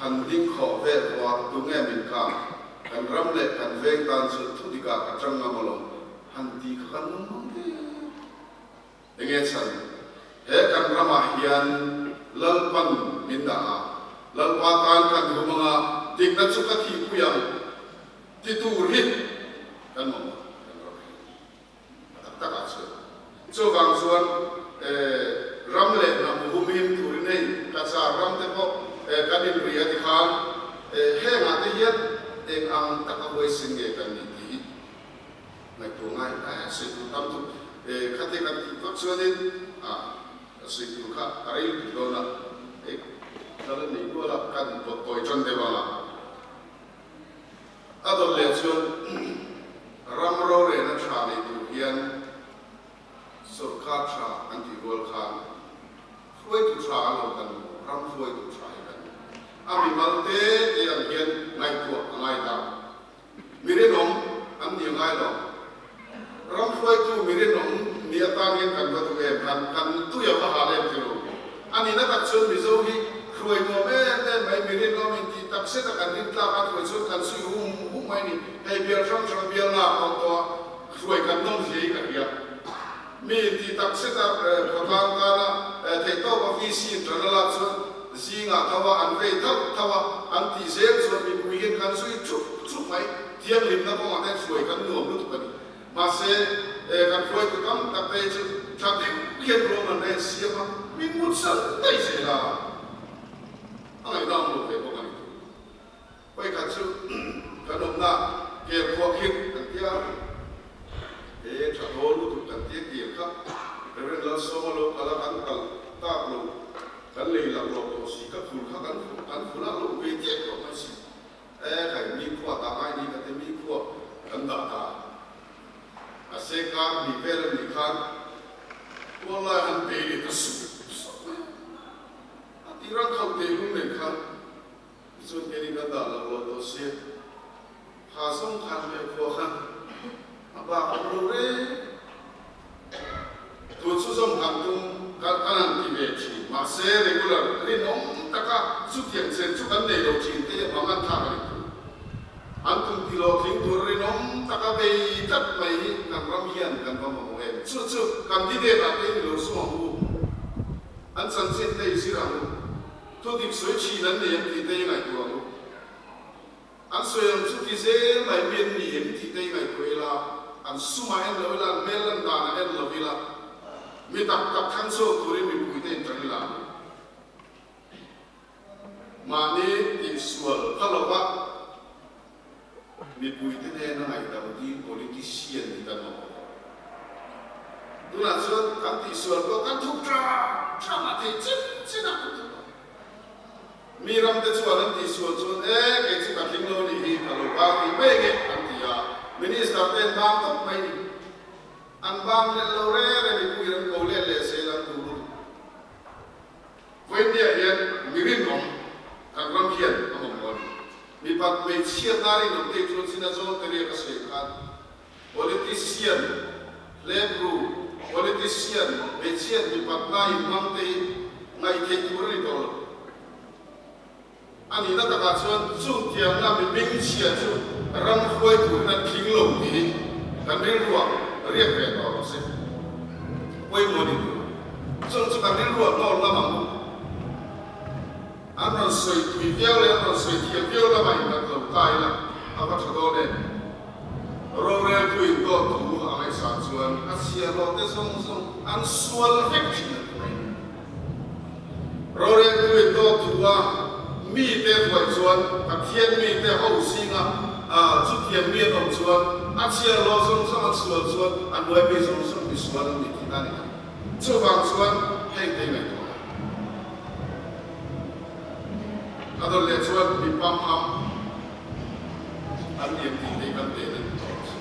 han ding khawh vel pawh a tunge min kang kan ram leh kan veng tan chu thu dikah ka tang ngam alawm han ti kha kan awm mang ve. Enge chhan? He kan ramah hian Lalpan min dah a, Lalpa tan kan hum anga dikna chu ka thihpui ang ti tur hi kan mamawh kan ram hi a tak takah chuan. Chuvang chuan ram leh hnam hum him turin hei Cachar ram te pawh kan inri a ti khan hengah te hian eng ang taka huaisen nge kan nih tih hi Ngaihtuah ngai a sawi tur tam tuk e khate kan tih vak chuanin a sawi tur kha a rei lutuk dawn a, e kal a nei nual a kan pawt tawi tan deuh ang a, a dawt leh chuan ram rorelna tha nei tur hian sawrkar tha an tih rual khan hruaitu tha a lo kan ram hruaitu tha hi kan a mimal te te ang hian ngaihtuah a ngai ta. Mi rinawm an ni ngai lo. Ram hruaitu mi rinawm ni atan hian kan va duh em? Kan kan tui a va hal em tilo. A nihna tak chuan Mizo hi hruai nuam em em mai, mi rinawm in tih tak zet a kan rin tlak a hruai chuan kan zui hum hum mai ni. Hei bial hrang hrang bial nga a awm tawh a, hruai kan nawm zia hi ka hria. Mi in tih tak zet a khawtlang tana theihtawp a VC in tan a lak chuan zingah tho a an vei thauh thauh a, an tih zel chuan mipui hian kan zui thup thup mai. Thianghlimna kawngah te hruai kan nuam lutuk a ni. Mahse kan hruaitu tam tak te hi chu tha deuh hian ruam an rel siam a, min mut sal daih zel a, a ngaihnawm lo ve bawk a ni. Vawikhat chu kan awmna kel khuah khirh kan tia, he tha dawl lutuk kan tia kel kha Rev. Lalsawma lo kal a kan kal tak lo, kan lei lak lo tawh si, ka khul kha kan kan khul a lo ve chiah tawh mai si. E khai mi khua dah ngai ni ka ti mi khua kan dah ta a se kar hnih vel a nih khan tuallai han bei leh ta sup sup mai a, a tira khauh teh lung nen khan. Tichuan keini kan dah lo lo tawh sia, kha zawng khan hmel khua khan a bak awm lo reng chhunzawm kan tum kan kan han ti ve thin. Mahse regular rinawm taka chutiang chen chu kan nei lo thin te hi a bang an thlak a ni tur. An tum ti hlawhtling tur rinawm taka bei tlat mai hi kan ram hian kan va mamawh em? Chu chu candidate ah te in lo sum ang u. An chanchin te i zir ang u. Thudik sawi thin an nei em tih te i ngaihtuah ang u. An sawi ang chu ti zel mai mi an ni em tih te i ngaihtuah ila, an sumah en lo ila, an hmel lan danah en lo ila, mi tak tak thlang chhuak turin mipui te in tang ila ang u. Mahni tihsual kha lova mipuite nena ngaihdam dil politician hi kan awm a. Tunah chuan kan tihsual pawh kan thup tha tha mah thei chin chin a kan thup a. Mi ramte chuan an tihsual chuan e kei chu ka tling lo nih hi ka lo bang rih mai nge an ti a, Minister te an bang tawp mai ni. An bang hlelh lo reng reng mipui an ko let leh zel an duh lutuk. Vawiinniah hian mi rinawm kan ram hian a mamawh a ni. Mipat hmeichhiatna rinawm te chuan china zawn te riak a sawi khan politician hlep ru, politician hmeichhiat mipatna inhmang te hi ngaihtheih tur a ni tawh lo. A nihna takah chuan chung tiangna mi hmingchhia chu ram hruai turin an tling lo tih hi kan rilruah riak ve tawh rawh se. Pawimawh ni tur chung chu kan rilruah hnawl ngam ang u. An rawn sawi tui viau leh an rawn sawi thiam viau lamah innghat lo ta ila a va tha dawn em? Roreltu in dawt thu a ngaihsan chuan a chhiahhlawh te zawng zawng an sual vek thin a ti mai. Roreltu in dawt thu a mite hruai chuan Pathian mite ho zinga chutiang mi an awm chuan a chhiahhlawh zawng zawng an sual chuan a hnuai mi zawng zawng mi sual an ni tihna a ni mai. Chuvang chuan hei te ngaihtuah a. A dawt leh chuan mi pamham. An liam tih te kan tel a ni tawh ang chu.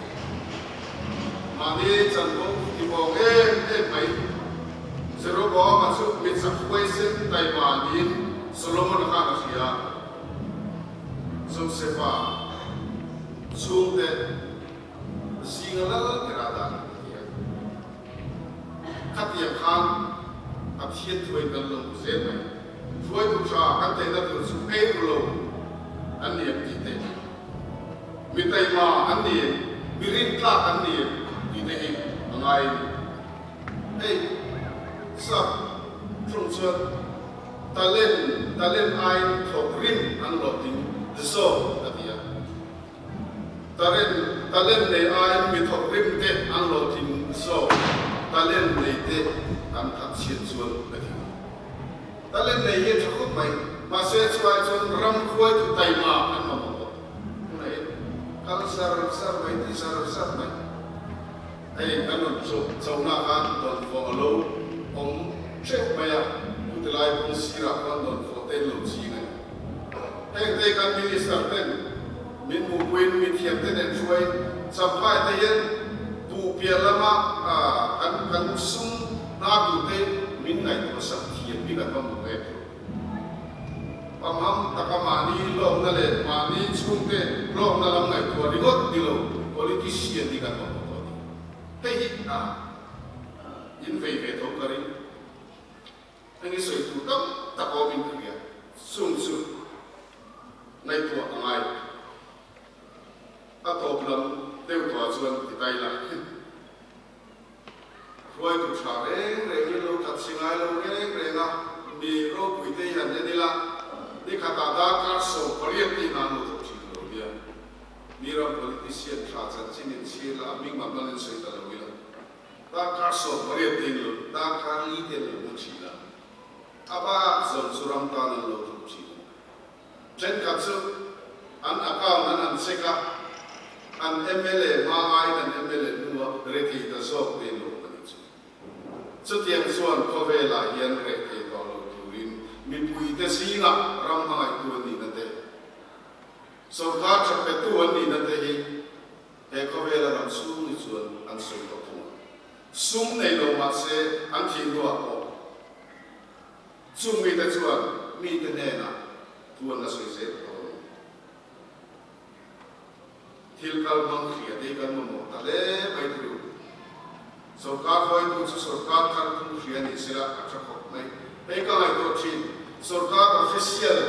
Mahni chanvo ti vawng em em mai. Jeroboama chu mi chak huaisen taima niin Solomon-a khan a hria a. Josefa chhungte zinga lal bera dan a ti a. Khatiang khan Pathian thuain kan lo hmu zel mai. Hruaitu tha kan tehna tur chu ei ru lo an ni em tih te, mi taima an ni em, mi rintlak an ni em tih te hi a ngai a ni. Hei sap ṭawng chuan talent, talent aiin thawk rim an hlawhtling zawk a ti a. Talent, talent nei aiin mi thawk rim te an hlawhtling zawk, talent nei te an that chhiat chuan ka ti. Talent nei hi a tha khawp mai, mahse chuai chuan ram khuaitu taima an mamawh bawk. Tunah hian kal zar zar mai, ti zar zar mai. Hei kan rawn chona khan dawnfawh a lo awm teuh mai a, chuti lai kawng sirah khuan dawnfawh te an lo ching a ni. Heng te kan Minister ten min hmuhpuiin mithiam te nen hruaiin Champhai te hian buh piah lama kan kan sum hna tur te min ngaihtuah sak thiam hi kan va hmu em tho. Pamham taka mahni hlawkna leh mahni chhungte hlawkna lam ngaihtuah ringawt ni lo politician hi kan mamawh tawh a ni. Hei hi a in vei ve tho ka ring. Heng hi sawi tur tam tak awmin ka hria. Chung chu ngaihtuah a ngai. A tawp lam deuh tawhah chuan ti ta ila. Hruaitu tha reng reng hi lo that si ngai lo reng reng a, mi ropui te hian en ila, ni khatah darkar 18 te hian an lo thawk thin lo nia. Mi ram politician tha chanchin in chhir la, a hming mah hman in sawi ta lo ila, darkar 18 te in lo, darkar li te an lo mu thin a, a bak zawng chu ram tan an lo thawk thin a. Thenkhat chu an account an han check a, an mla hma aiin an mla hnua rethei ta zawk te an awm a nih chu. Chutiang chuan khawvelah hian rethei tawh lo turin mipuite zingah ram hmangaihtu an nihna te, sawrkar tha petu an nihna te hi he khawvela ram chhung ni chuan an sawi tawh thung a. Sum nei lo mahse an thih hnuah pawh Chung mite chuan mite hnenah thu an la sawi zel tawh a ni. Thil kal hmang hria te hi kan mamawh ta hle mai thlu. Sorkar hruaitu chu sorkar thar phung hria ni sela a tha khawp mai. Hei ka ngaihtuah thin, sorkar official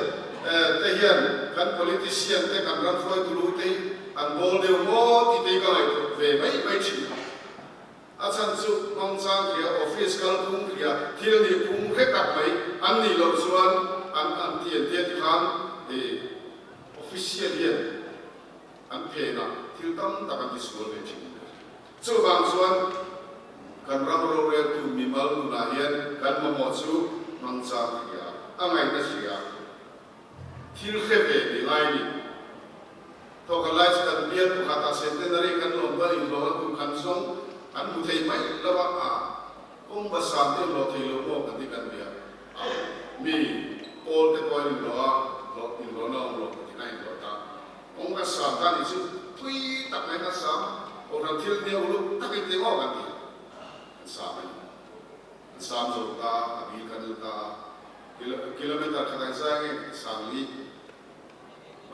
te hian kan politician te kan ram hruaitu lu te hi an bawl deuh maw tih te hi ka ngaihtuah ve mai mai thin. A chhan chu hmangchang hria, office kal phung hria, thil nih phung hre tak mai an nih loh chuan an an ti an tia tikhan official hian an phenah thil tam tak an tisual ve thin. Chuvang chuan kan ram roreltu mimal nunah hian kan mamawh chu hmangchang hria, a ngaihna hria, thil hre ve ni ngai ni. Thawkhat lai chu kan bial pakhatah centenary kan lawm chuan inhlawhna tur kan zawng kan hmu thei mai lo a, a kawng basam te inhlawh thei lo maw kan ti kan bia a, mi pawl te pawh an inhlawh a, hlawh inhlawhna awm lo ka ti kha inhlawh ta. Kawng ka sam ta nih chu tui tak mai kan sam, kohhran thil nia uluk takin tih ngawk an ti a, kan sam a ni. Kan sam zo ta, a bil kan la ta a, kilometer khat ang zai nge kan sang li.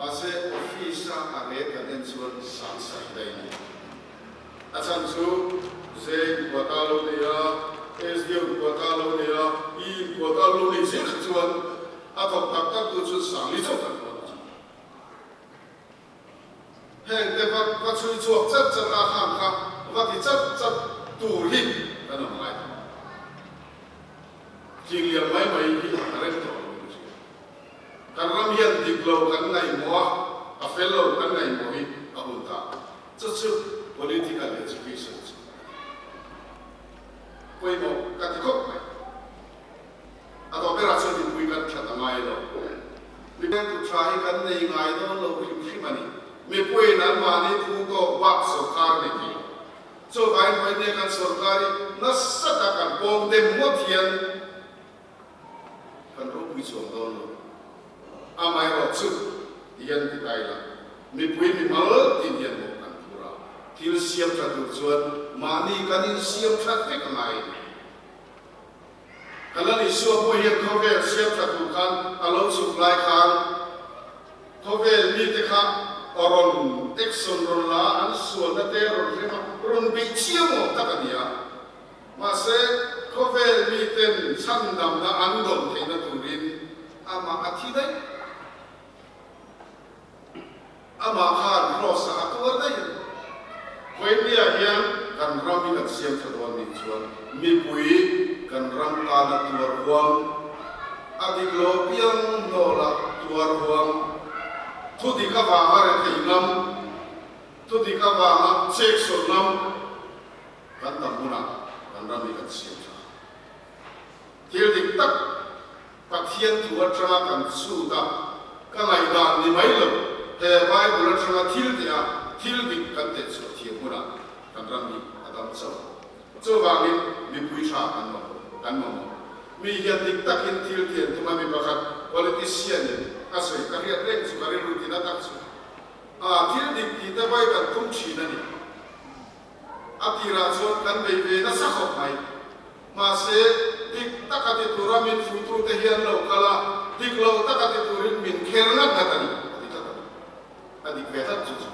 Mahse office a a rate kan en chuan sang sarih daih a ni. A chhan chu Zeng quota lo nei a, SDO quota lo nei a, I quota lo nei zel kha chuan a thawk tak tak tu chuan sang li chauh kan dawn a. Heng te va va chhui chhuak chat chat a khang kha va ti chat chat tur hi kan awm ngai tawh. Thing liam mai mai hi a rem tawh lo in hria. Kan ram hian dik lo kan ngaihmawh a, a fel lo kan ngaihmawh hi a hun ta. Chu chu political education chu a ni. Pawimawh ka ti khawp mai. A tawh berah chuan mipui kan that a ngai lo. Mipui tha hi kan nei ngai dawn lo hrim hrim a ni. Mipuiin an mahni thu tawk bak sawrkar nei thei lo. Chuvangin hmeichhia kan sawrkar hi nasa tak an pawng dem ngawt hian kan ropui chuang dawn lo. Amaherawh chu ti hian ti ta ila, mipui mimal tin hian mawh kan phur a, thil siam tha tur chuan mahni kan insiam that vek a ngai a ni. Ka Lal Isua pawh hian khawvel siam tha tur khan a lo chhuk lai khan khawvel mite kha rawn action rawn la a, an sualna te rawn hrem a, rawn beih chiang awm tak a ni a. Mahse, khawvel miten chhandamna an dawn theihna turin amah a thi daih. Amah khan Cross-ah a tuar daih a ni. Vawinia hian kan ram hi kan siam tha dawn nih chuan mipui kan ram tana tuar huam, a dik lo piang hnawla tuar huam, thu dik avanga rethei ngam, thu dik avanga cheksawn ngam kan tam hunah kan ram hi kan siam tha. Thil dik tak Pathian thu atanga kan chhut a, ka ngaihdan ni mai lo, he Bible atanga thil teh a, thil dik kan teh chhuah thiam hunah kan ram hi a dam chauh. Chuvangin mipui tha kan mamawh, kan mamawh. Mi hian dik takin thil thian tum a, mi pakhat politician in a sawi ka hriat reng chu ka rilru tina tak chu a thil dik tih te vai kan tum thin a ni. A tirah chuan kan bei ve nasa khawp mai. Mahse, dik taka ti tura min fuitute hi an lo kal a, dik lo taka ti turin min kher ngat ngat a ni, a ti tlat a ni. A dik ve tlat chu chu.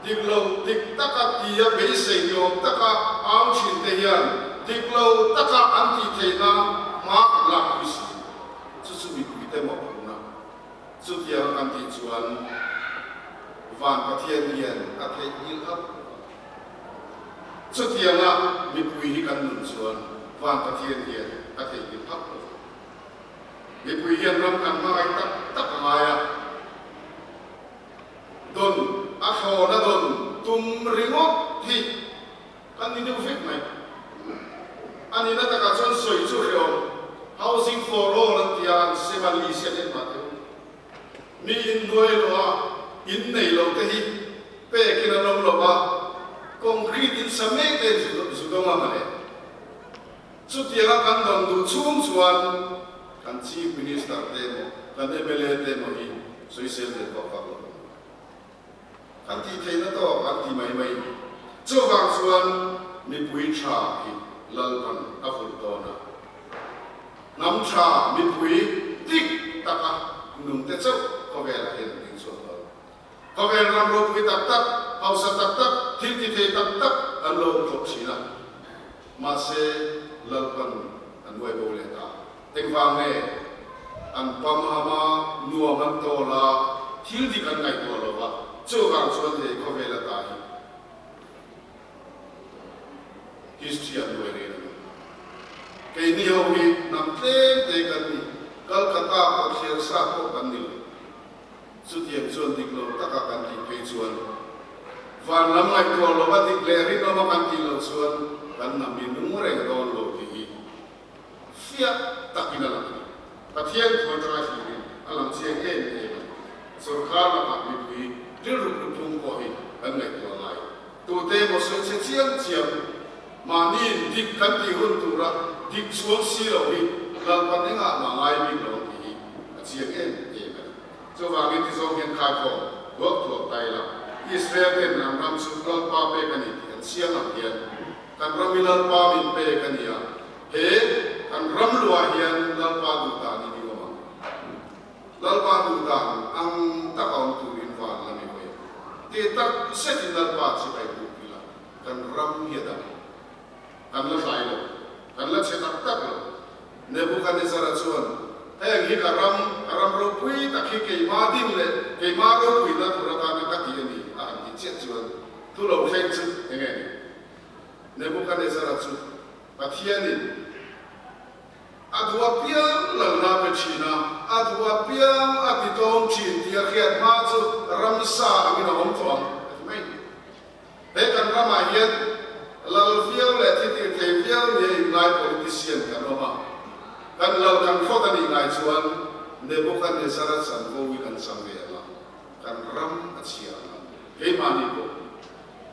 Dik lo, dik taka tia beisei ni awm taka au thinte hian dik lo taka an tih theih nan hma kan lak pui si. Chu chu mipuite mawhphurhna. Chutiang kan tih chuan Van Pathian hian a theihnghilh hauh lo ang. Chutianga mipui hi kan nun chuan Van Pathian hian a theihnghilh hauh lo ang. Mipui hian ram kan hmangaih tak tak a ngai a, don a thlawna don tum ringawt hi kan ni deuh vek mai. A nihna takah chuan sawi chu hrehawm, Housing for all an ti a, an sem a, list hi an en mah teh u. Mi inhnuai lo a, in nei lo te hi pekin an awm lo a, concrete in sa mek te zu dawng a mawle. Chutianga kan dawn duh chhung chuan kan Chief Minister te emaw, kan mla te emaw hi sawisel ve vak vak lo ang. An tih theihna tawk an ti mai mai. Chuvang chuan mipui tha hi Lalpan a vulh dawn a. Hnam tha mipui dik taka nungte chauh khawvelah hian an ding chhuak dawn. Khawvel ram ropui tak tak, hausa tak tak, thil ti thei tak tak. an lo awm tawh thin a, mahse Lalpan a nuai bo leh ta. Engvang nge an pamham a, nuam an tawl a, thil dik an ngaihtuah lo va, chuvang chuan he khawvel ata hi history an nuai reng a ni. Keini ho hi hnam tlem te kan ni, Calcutta kawtthler sa pawh kan ni lo. Chutiang chuan dik lo taka kan tih phei chuan van lam ngaihtuah lova dik leh rinawma kan tih loh chuan kan hnam hi nung reng dawn lo tih hi fiah takin a lang a ni. Pathian thu atanga thlirin a lang chiang em em a ni. Sorkar lakah mipui rilru luphung pawh hi kan ngaihtuah ngai. Tute emaw sawi che chiam chiam mahniin dik kan tih hun tura dik chhuang si lo hi Lalpan engah mah ngai bik lo ang tih hi a chiang em em a ni. Chuvangin tizawng hian khaikhawm thuak thuak ta ila, Israel ten an ram chu Lalpa pek a ni tih an chiang ang hian kan ram hi Lalpa min pek a ni a, he kan ram luah hian Lalpa duh dan in i awm ang. Lalpa duh dan ang taka awm turin van lam i hawi ang. Tih tak zetin Lalpa chibai buk ila kan ram hi a dang. Kan la hlai lo. Kan la chhe tak tak lo. Nebuchadnezzar-a chuan, Heng hi ka ram, ka ram ropui tak hi keima din leh keima ropuina tur atana ka ti a ni, a han ti chiah chuan thu lo thleng chu eng nge ni? Nebuchadnezzar-a chu Pathianin a duh apiang lalna pe thin a, a duh apiang a ti tlawm thin tih a hriat hma chu ramsa angin a awm tawh ang, a ti mai. He kan ramah hian lal viau leh thi tir thei viau nia inngai politician kan awm a, kan lal kan hrawt a nih ngai chuan Nebuchadnezzar-a chanvo hi kan chang ve ang a, kan ram a chhia ang a, keimahni pawh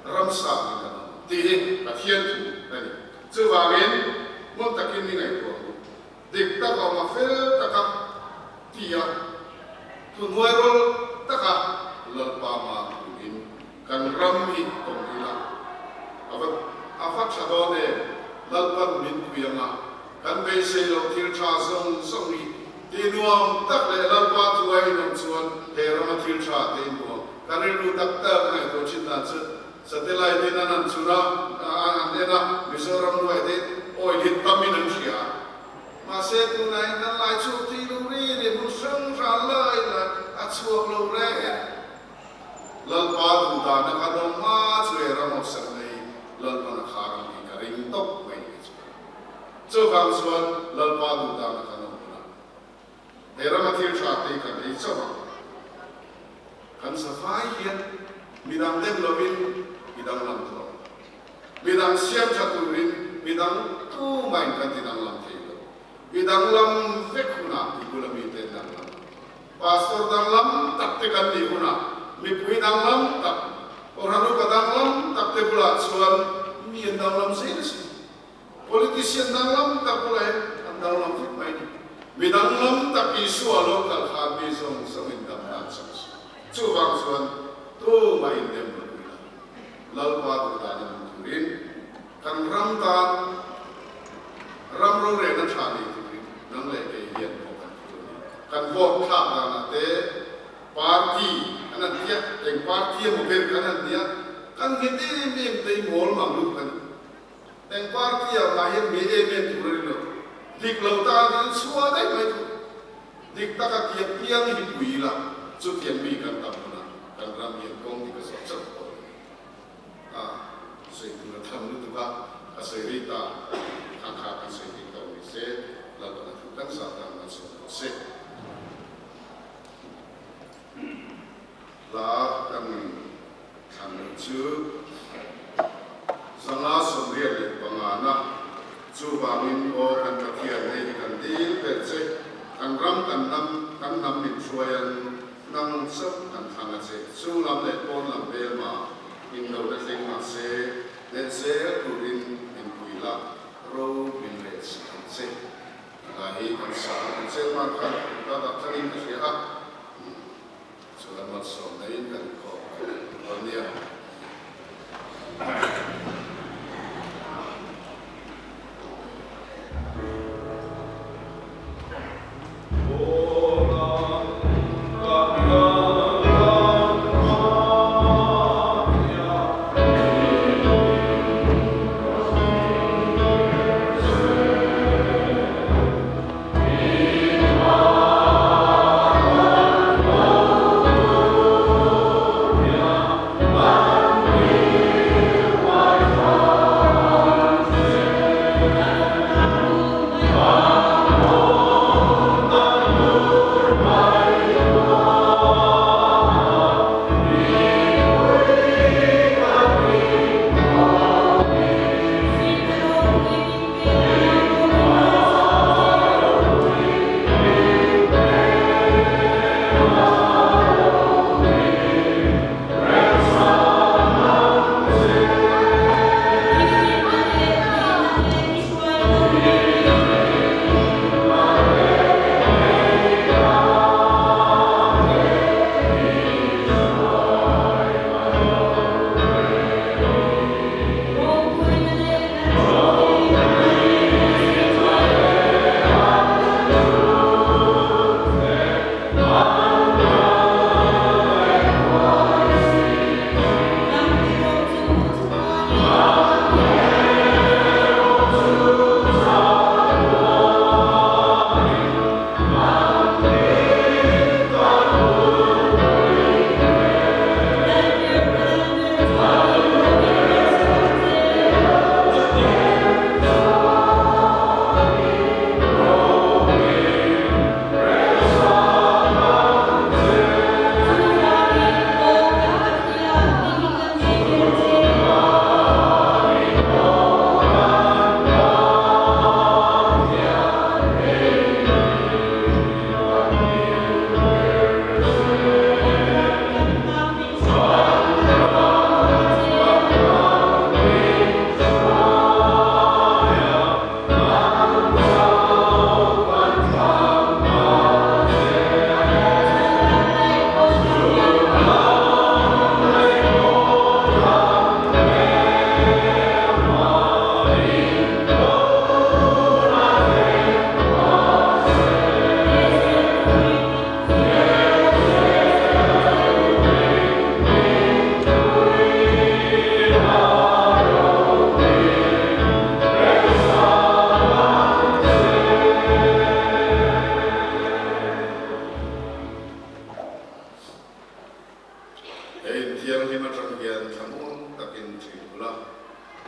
ramsa angin kan awm ang tih hi Pathian thu a ni. Chuvangin hmun takin ni ngaihtuah ang u. Dik tak a awm a, fel taka ti a, thuhnuai rawl taka Lalpa mah turin Kan ram hi tawng ila a va a va tha dawn em? Lalpan min pui anga kan beisei loh thil tha zawng zawng hi ti nuam tak leh Lalpa thu a inawm chuan he rama thil tha te inbuang kan rilru tak tak a ngaihtuah thin dan chu satellite in an han chhun a, an han en a, Mizoram hnuai te oil hi tam in an hria a. Mahse tunah hian kan lai chhuak thei lo ri ri hmun hrang hrang lai lai a chhuak lo reng. Lalpa duh dana ka dawng hma chu he ram hausak nei Lalpan a khar ang tih ka ring tawp mai ni chu. Chuvang chuan Lalpa duh dana ka dawng hunah he rama thil tha te hi kan ei chauh ang. Kan safai hian midang dem lovin midang lam thawh ang. Midang siam tha turin midang tumahin kan ti danglam thei lo. Midang lam vek hunah i bula mite an danglam ang. Pastor danglam tak te kan nih hunah mipui danglam tak, Kohhran upa danglam tak te bulah chuan mi an danglam zel a sin. Politician danglam tak bulah hian an danglam vek mai a ni. Mi danglam tak Isua lo kal khan mi zawng zawng in dam dan chak a sin. Chuvang chuan tumah in dem lo ila, Lalpa duh dan a hmu turin kan ram tan ram rorelna tha nei turin nang leh kei hian pawh kan ti tur a ni. Kan vote thlak danah te party kan han tia, eng party emaw ber kan han nia, kan nghet em em te hi mawl mang lutuk a ni. Eng party ah mah hian ngei em em tur a ni lo. Dik lo tan hian chhuah daih mai tur. Dik taka tiang piang hi pui ila, chutiang mi kan tam hunah kan ram hian kawng dik a zawh chauh tawh a ni. A sawi tur a tham lutuk a, a sawi rei ta kha kha kan sawi thei tawh ni se, Lalpan a thu kan zah dan kan sawi tawh se. Hla kan thlan loh chu 585 na, chuvangin aw kan Pathian hei hi kan dil ber che, kan ram kan hnam kan hnam min hruaian Nang chauh kan thlang a che. Chung lam leh pawn lam vel mah in lo la thleng mah se, leh zel turin min pui la, ro min rel sak ang che. Hna hi kan sa a, kan chen man khan ka dah thlangin ka hria a, chuan malsawm naiin kan inkhawm dawn nia.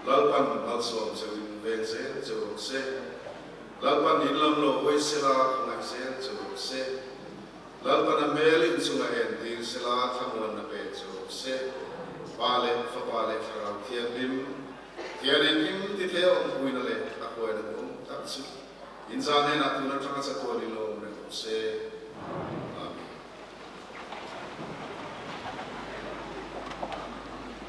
Lalpan malsawm cheuin veng zel cheu rawh se. Lalpan in lam lo hawi sela khawngaih zel cheu rawh se. Lalpan a hmel in chunga entir sela thlamuanna pe cheu rawh se. Pa leh Fapa leh Thlarau Thianghlim Thian engkim ti thei a awmpuina leh a huaina duhawm tak chu in zan hnenah tun atanga chatuan in lo awm reng rawh se. Amen.